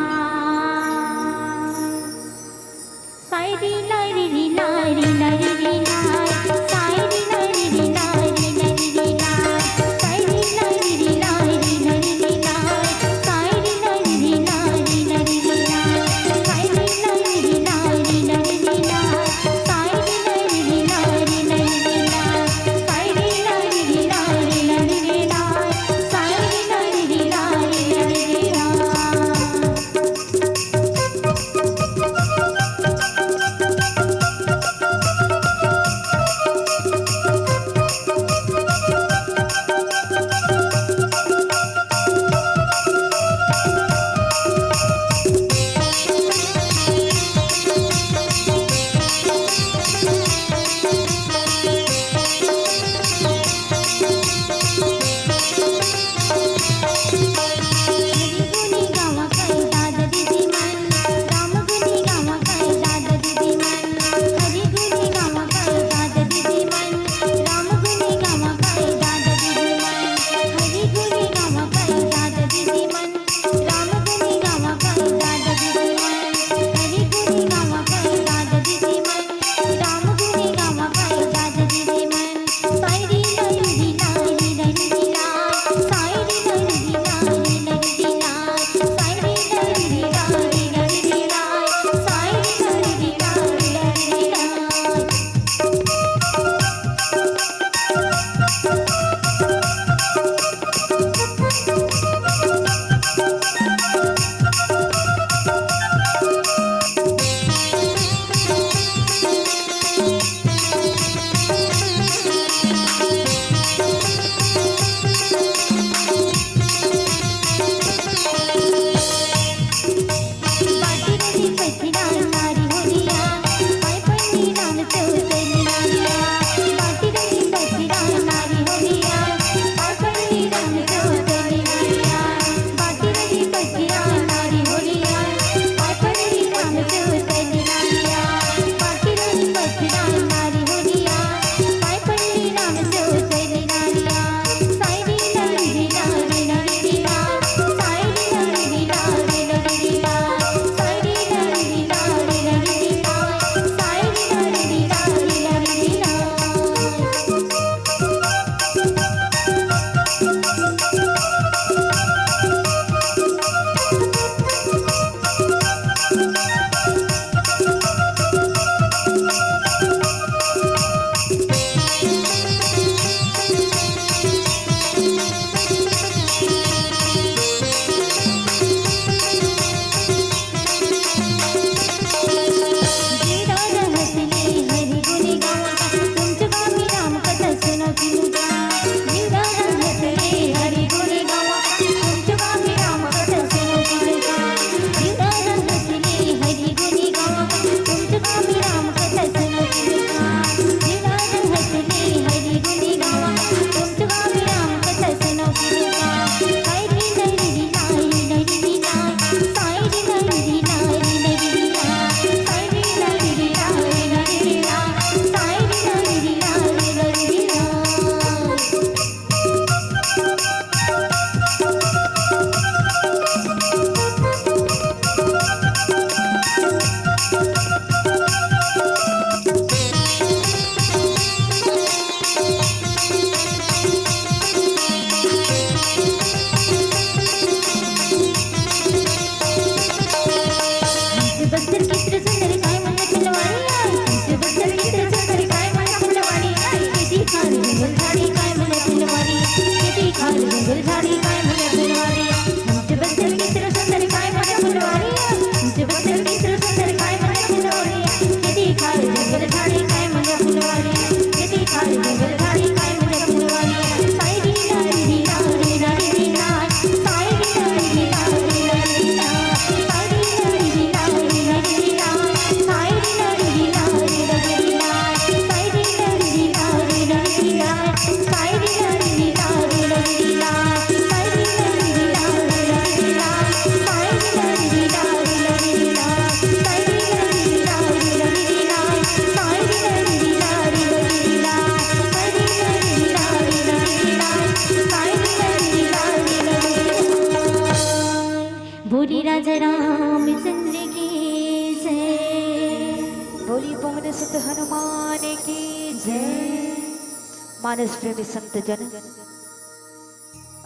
मानस प्रेमी संत जन,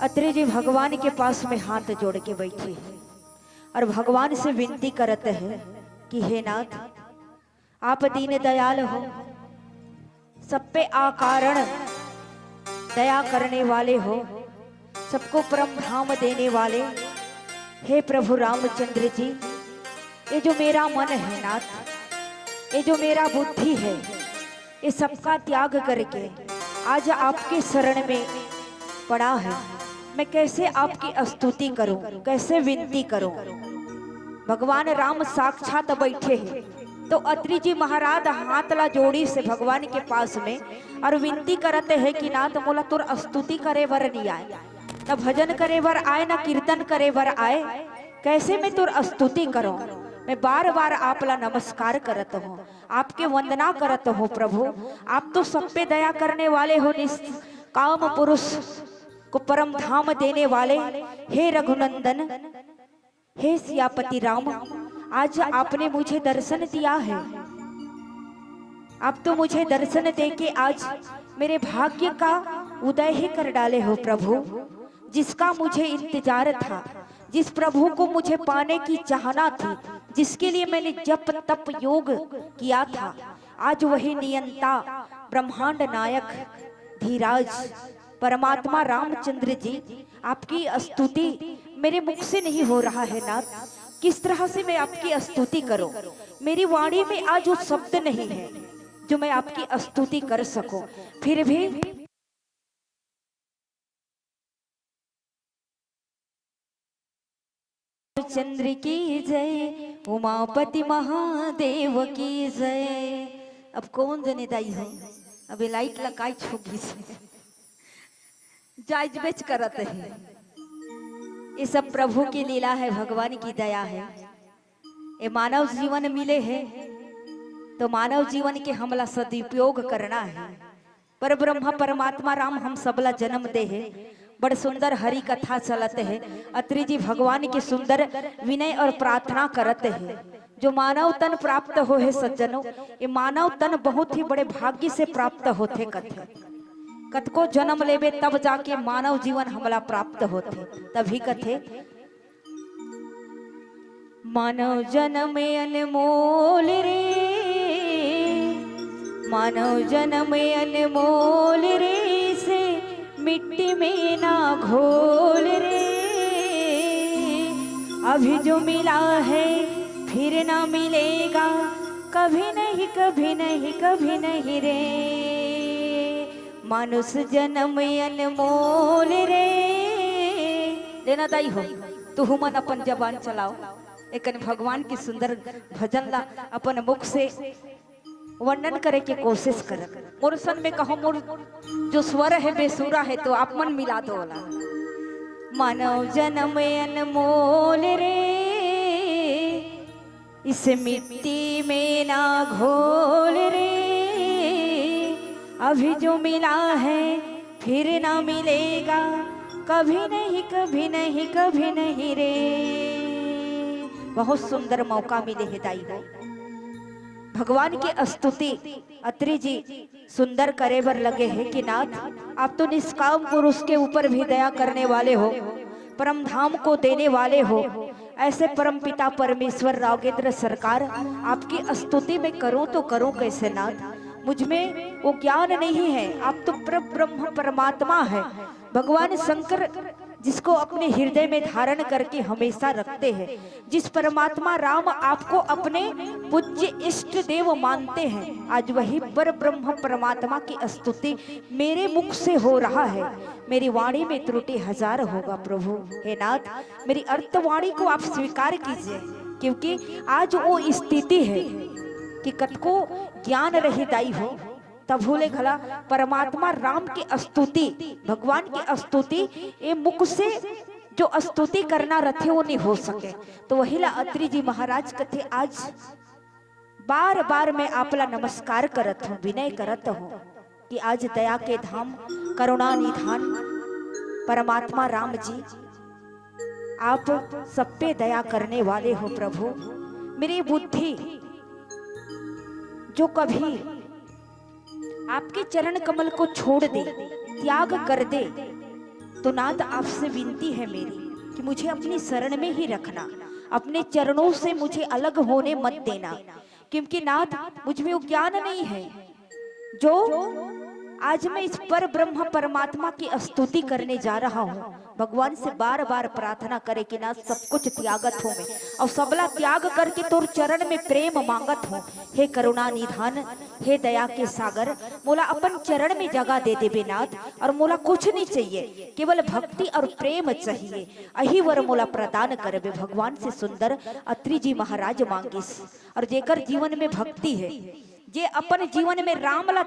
अत्रे जी भगवान के पास में हाथ जोड़ के बैठे हैं और भगवान से विनती करत है कि हे नाथ, आप दीन दयाल हो, सब पे अकारण दया करने वाले हो, सबको परम धाम देने वाले। हे प्रभु रामचंद्र जी, ये जो मेरा मन है नाथ, ये जो मेरा बुद्धि है, ये सबका त्याग करके आज आपके शरण में पड़ा है। मैं कैसे आपकी स्तुति करूं, कैसे विनती करूं? भगवान राम साक्षात बैठे हैं, तो अत्रि जी महाराज हाथ ला जोड़ी से भगवान के पास में और विनती करते हैं कि नाथ, मोला तोर स्तुति करे बर नहीं आए, न भजन करे बर आए, न कीर्तन करे बर आए, कैसे मैं तोर स्तुति करूं? मैं बार बार आप ला नमस्कार करत हूँ, आपके वंदना करत हूँ प्रभु। आप तो सब पे दया करने वाले हो, निष्काम पुरुष को परम धाम देने वाले। हे रघुनंदन, हे सियापति राम, आज आपने मुझे दर्शन दिया है। आप तो मुझे दर्शन देके आज मेरे भाग्य का उदय ही कर डाले हो प्रभु। जिसका मुझे इंतजार था, जिस प्रभु को मुझे पाने की चाहना थी, जिसके लिए मैंने जप तप योग किया था, आज वही नियंता ब्रह्मांड नायक धीराज परमात्मा रामचंद्र जी, आपकी स्तुति मेरे मुख से नहीं हो रहा है नाथ। किस तरह से मैं आपकी स्तुति करूं? मेरी वाणी में आज वो शब्द नहीं है जो मैं आपकी स्तुति कर सकूं। फिर भी चंद्र की जय, उमापति महादेव की जय। अब कौन जने दाई हो? अबे लाइट लगाई छोगी से जायज बेच करत है। ये सब प्रभु की लीला है, भगवान की दया है। ये मानव जीवन मिले है तो मानव जीवन के हमला सदुपयोग करना है। पर ब्रह्मा परमात्मा राम हम सबला जन्म दे हे। बड़ सुंदर हरि कथा चलत हे। अत्रि जी भगवान के सुंदर विनय और प्रार्थना करत हे, जो मानव तन प्राप्त हो हे सज्जनों, ये मानव तन बहुत ही बड़े भाग्य से प्राप्त होथे कथे। कतको जन्म लेबे तब जाके मानव जीवन हमला प्राप्त होथे। तभी कथे, मानव जन्म अनमोल रे, मानव जन्म अनमोल रे, इसे मिट्टी में ना घोल रे। अभी जो मिला है फिर ना मिलेगा, कभी नहीं, कभी नहीं, कभी नहीं रे। मानुष जन्म अनमोल रे। देना दाई हो, तुहू मन अपन जबान चलाओ, एकन भगवान के सुंदर भजन ला अपन मुख से वर्णन करे के कोशिश कर। मोर सन में कहो, मोर जो स्वर है बेसुरा है, तो आप मन मिला दो ओला। मानव जन्म अनमोल रे, इस मिट्टी में ना घोल रे, अभी जो मिला है फिर ना मिलेगा, कभी नहीं, कभी नहीं, कभी नहीं रे। बहुत सुंदर मौका मिले हे दाई हो। भगवान की स्तुति अत्रि जी सुंदर करे बर लगे हे कि नाथ, आप तो निष्काम पुरुष के ऊपर भी दया करने वाले हो, परम धाम को देने वाले हो। ऐसे परम पिता परमेश्वर राघवेंद्र सरकार, आपकी स्तुति मैं करूं तो करूं कैसे नाथ? मुझ में वो ज्ञान नहीं है। आप तो पर ब्रह्म परमात्मा है, भगवान शंकर, जिसको अपने हृदय में धारण करके हमेशा रखते हैं, जिस परमात्मा राम आपको अपने पूज्य इष्ट देव मानते हैं, आज वही पर ब्रह्म परमात्मा की स्तुति मेरे मुख से हो रहा है। मेरी वाणी में त्रुटि हजार होगा प्रभु। हे नाथ, मेरी अर्थवाणी को आप स्वीकार कीजिए, क्योंकि आज वो स्थिति है कि कतको ज्ञान रही दाई हो, तभो ले घला परमात्मा राम की स्तुति, भगवान की स्तुति, ये मुख से जो स्तुति करना रथे, वो नहीं हो सके। तो वही ला अत्रि जी महाराज कथे, आज बार बार मैं आपला नमस्कार करत हूँ, विनय करत हूँ कि आज दया के धाम, करुणा निधान परमात्मा राम जी, आप सब पे दया करने वाले हो प्रभु। मेरी बुद्धि जो कभी आपके चरण कमल को छोड़ दे, त्याग कर दे, तो नाथ, आपसे विनती है मेरी कि मुझे अपनी शरण में ही रखना, अपने चरणों से मुझे अलग होने मत देना, क्योंकि नाथ, मुझ में वो ज्ञान नहीं है जो आज मैं इस पर ब्रह्म परमात्मा की स्तुति करने जा रहा हूँ। भगवान से बार बार प्रार्थना करे कि नाथ, सब कुछ त्यागत हूँ मैं, और सबला त्याग करके तोर चरण में प्रेम मांगत हूँ। हे करुणा निधान, हे दया के सागर, मोला अपन चरण में जगह दे देबे नाथ, और मोला कुछ नहीं चाहिए, केवल भक्ति और प्रेम चाहिए। अही वर मोला प्रदान करबे। भगवान से सुंदर अत्रि जी महाराज मांगिस। और जेकर जीवन में भक्ति है, जे अपन जीवन में राम ला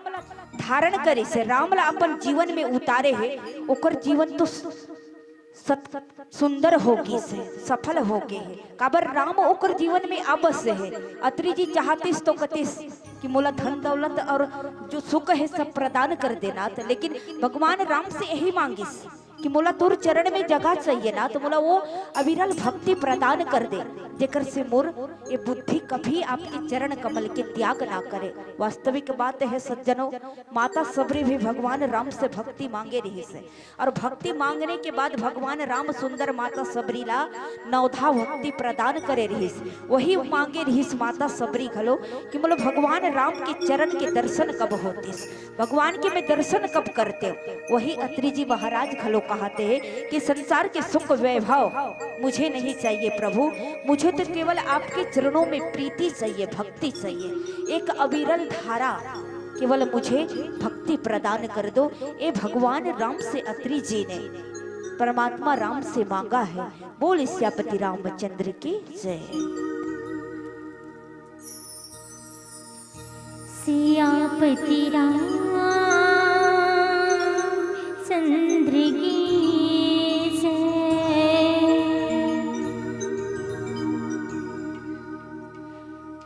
धारण करे से, राम ला अपन जीवन में उतारे है, ओकर जीवन तो सत सुंदर हो गिस हे, सफल हो गे हे। काबर राम ओकर जीवन में अवश्य हे। अत्रि जी चाहतिस तो कतिस कि मोला धन दौलत और जो सुख हे, सब प्रदान कर दे नाथ, लेकिन भगवान राम से यही मांगिस कि मोला तोर चरण में जगह चाहिए नाथ, मोला वो अविरल भक्ति प्रदान कर दे, जेकर से मोर ये बुद्धि कभी आपके चरण कमल के त्याग ना करे। वास्तविक बात हे सज्जनों, माता सबरी भी भगवान राम से भक्ति मांगे रहिस हे। और भक्ति मांगने के बाद भगवान राम सुंदर माता सबरी ला नवधा भक्ति प्रदान करे रहिस। वही मांगे रहिस माता सबरी घलो कि मोला भगवान राम के चरण के दर्शन कब होतिस, भगवान के मैं दर्शन कब करतेंव। वही अत्रि जी महाराज घलो कहत हे कि संसार के सुख वैभव मुझे नहीं चाहिए प्रभु, मुझे तो केवल आपके चरणों में प्रीति चाहिए, भक्ति चाहिए, एक अविरल धारा, केवल मुझे भक्ति प्रदान कर दो। ए भगवान राम से अत्रि जी ने, परमात्मा राम से मांगा है। बोल सियापति रामचंद्र की जय। सियापति रामचंद्र की जय।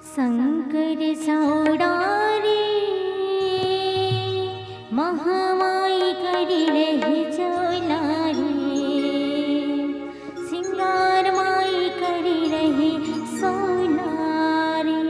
शंकर सौरारी महामाई करी रही चौलारी, सिंगार माई करी रही सोनारी।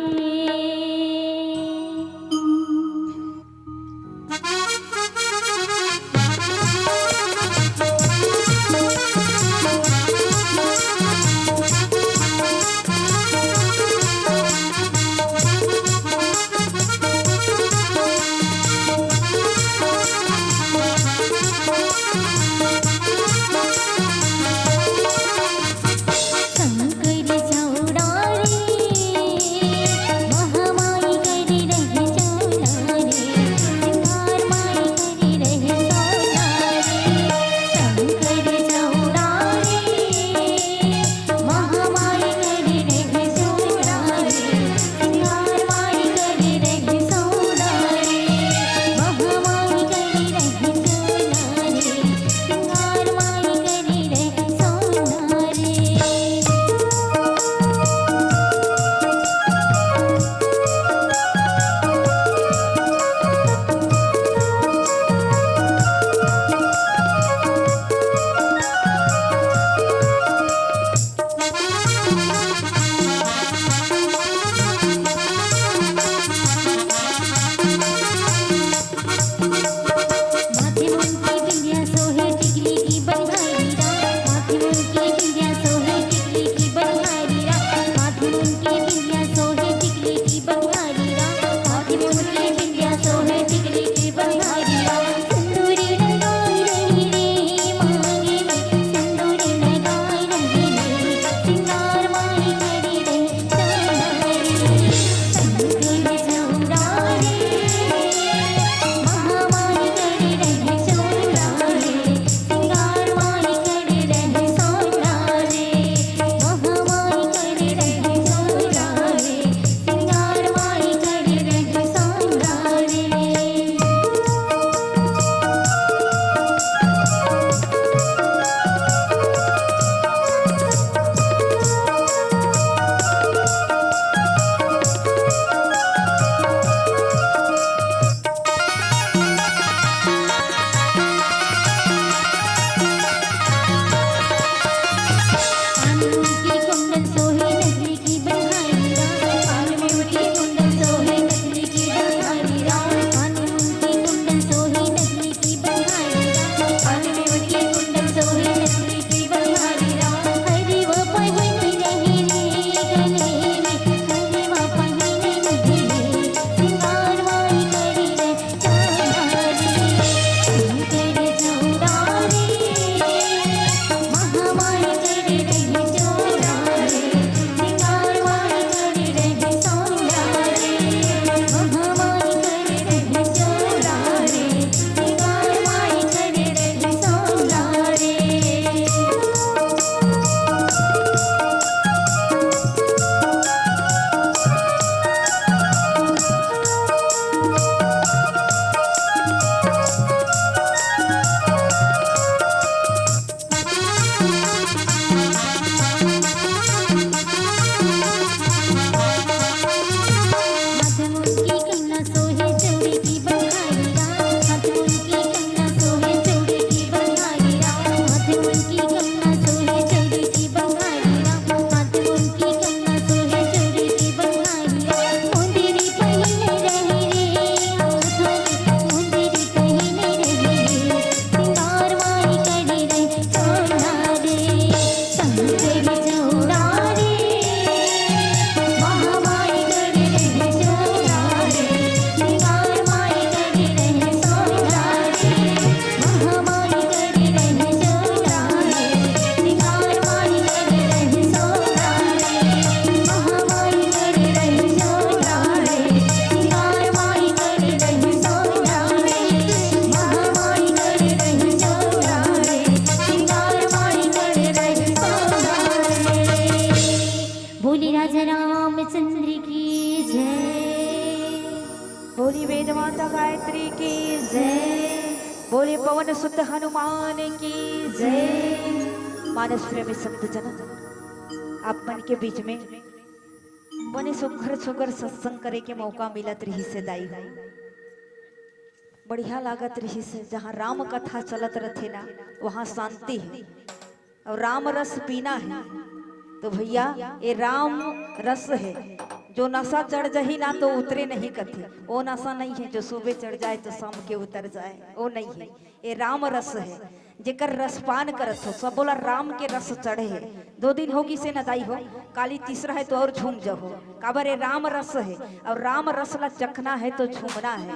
पवन सुत हनुमान की जय। मानस प्रेमी संत जन, आप मन के बीच में बने सुघर सुघर सत्संग करे के मौका मिलत रहिस हे दाई हो। बढ़िया लागत रहिस हे, जहाँ राम कथा चलत रथे ना, वहाँ शांति हे। अउ राम रस पीना हे, तो भैया, ये राम रस हे। जो नशा चढ़ जाही ना, तो उतरे नहीं कथे। वो नशा नहीं हे जो सुबह चढ़ जाए तो शाम के उतर जाए, वो नहीं हे। ये राम रस हे, जेकर रसपान करत हो, सब बोला, "राम के रस चढ़े हे।" दो दिन हो गिसे न दाई हो, काली तीसरा हे तो अउ झूम जाहू। काबर ये राम रस हे, अउ राम रस ला चखना हे तो झूमना हे।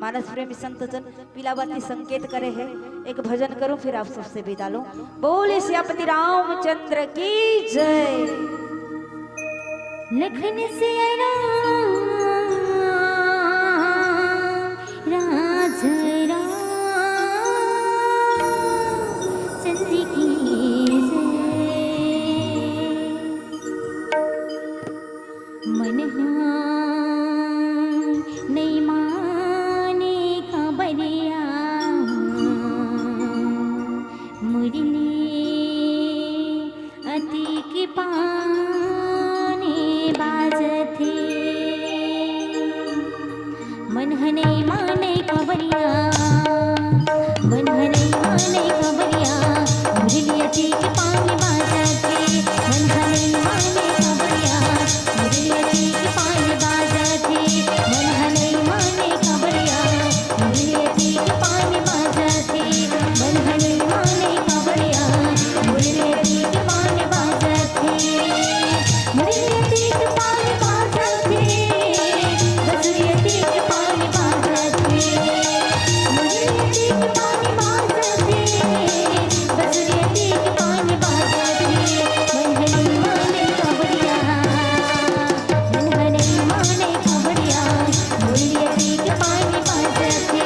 मानस प्रेमी संत जन, पीला बाती संकेत करे हे। एक भजन करूं, फिर आप सबसे विदा लूं। बोले सियापति रामचंद्र की जय। लखन सिया राम, राज राम चंद्र की जय। मन हा नइ माने खबरिया, मुरली अतिक पाने बाजथे। मन ह नइ माने खबरिया, मन ह नइ माने खबरिया, मुरली अतिक पाने बाजथे। मन ह नइ माने खबरिया, मुरली अतिक पाने बाजथे। मन ह नइ माने खबरिया, मुरली अतिक पाने बाजथे। मन ह नइ माने खबरिया, मुरली अतिक पाने बाजथे। मुरली अतिक पाने बाजथे, बसुरी अतिक पाने बाजथे। मुरली अतिक पाने बाजथे, बसुरी अतिक पाने बाजथे। मन ह नइ माने खबरिया, मन ह नइ माने खबरिया, मुरली अतिक पाने बाजथे।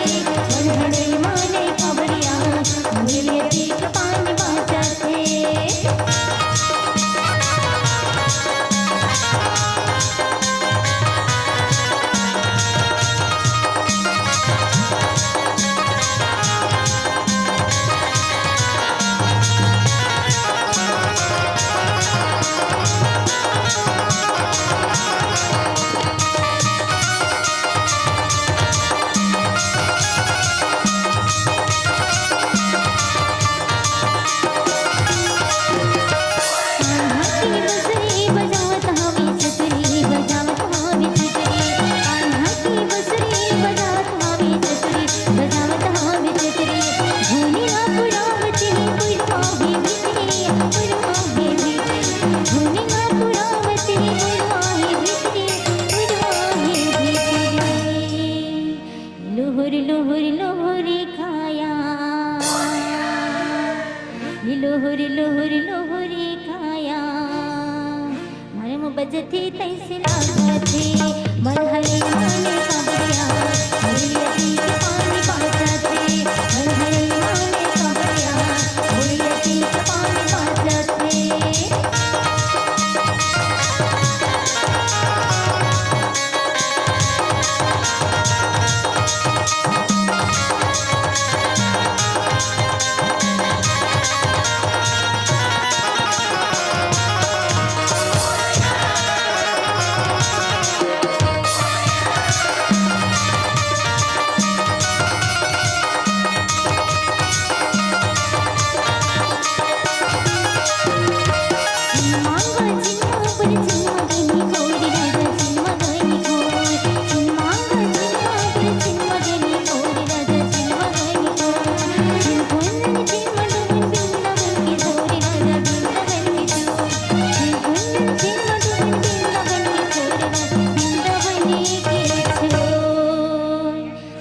मन ह नइ माने खबरिया, मुरली अतिक पाने बाजथे। लुहुर लुहुर लुहुर काया, लुहुर लुहुर लुहुर काया। मन म बजथे तैसे लागथे, मन ह नइ माने खबरिया, मुरली अतिक पाने बाजथे। मन ह नइ माने खबरिया, मुरली अतिक पाने बाजथे।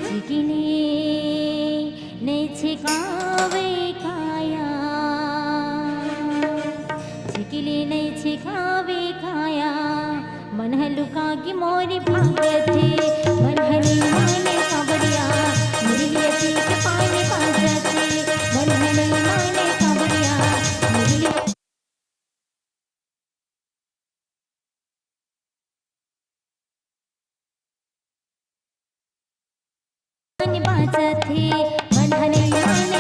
चिकिनी नइ छिकावे काया, चिकिली नइ छिकावे काया, मन ह लुका के मोरी भागथे। मन ह नइ माने खबरिया, मुरली अतिक पाने बाजथे। मन ह नइ माने खबरिया, मुरली बाजथे। मन ह नइ माने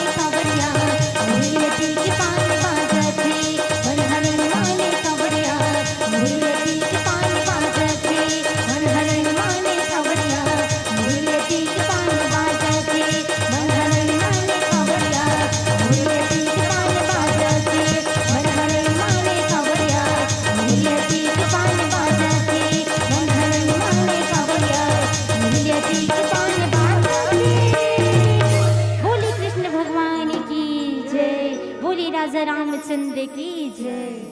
राजा रामचंद्र की जय।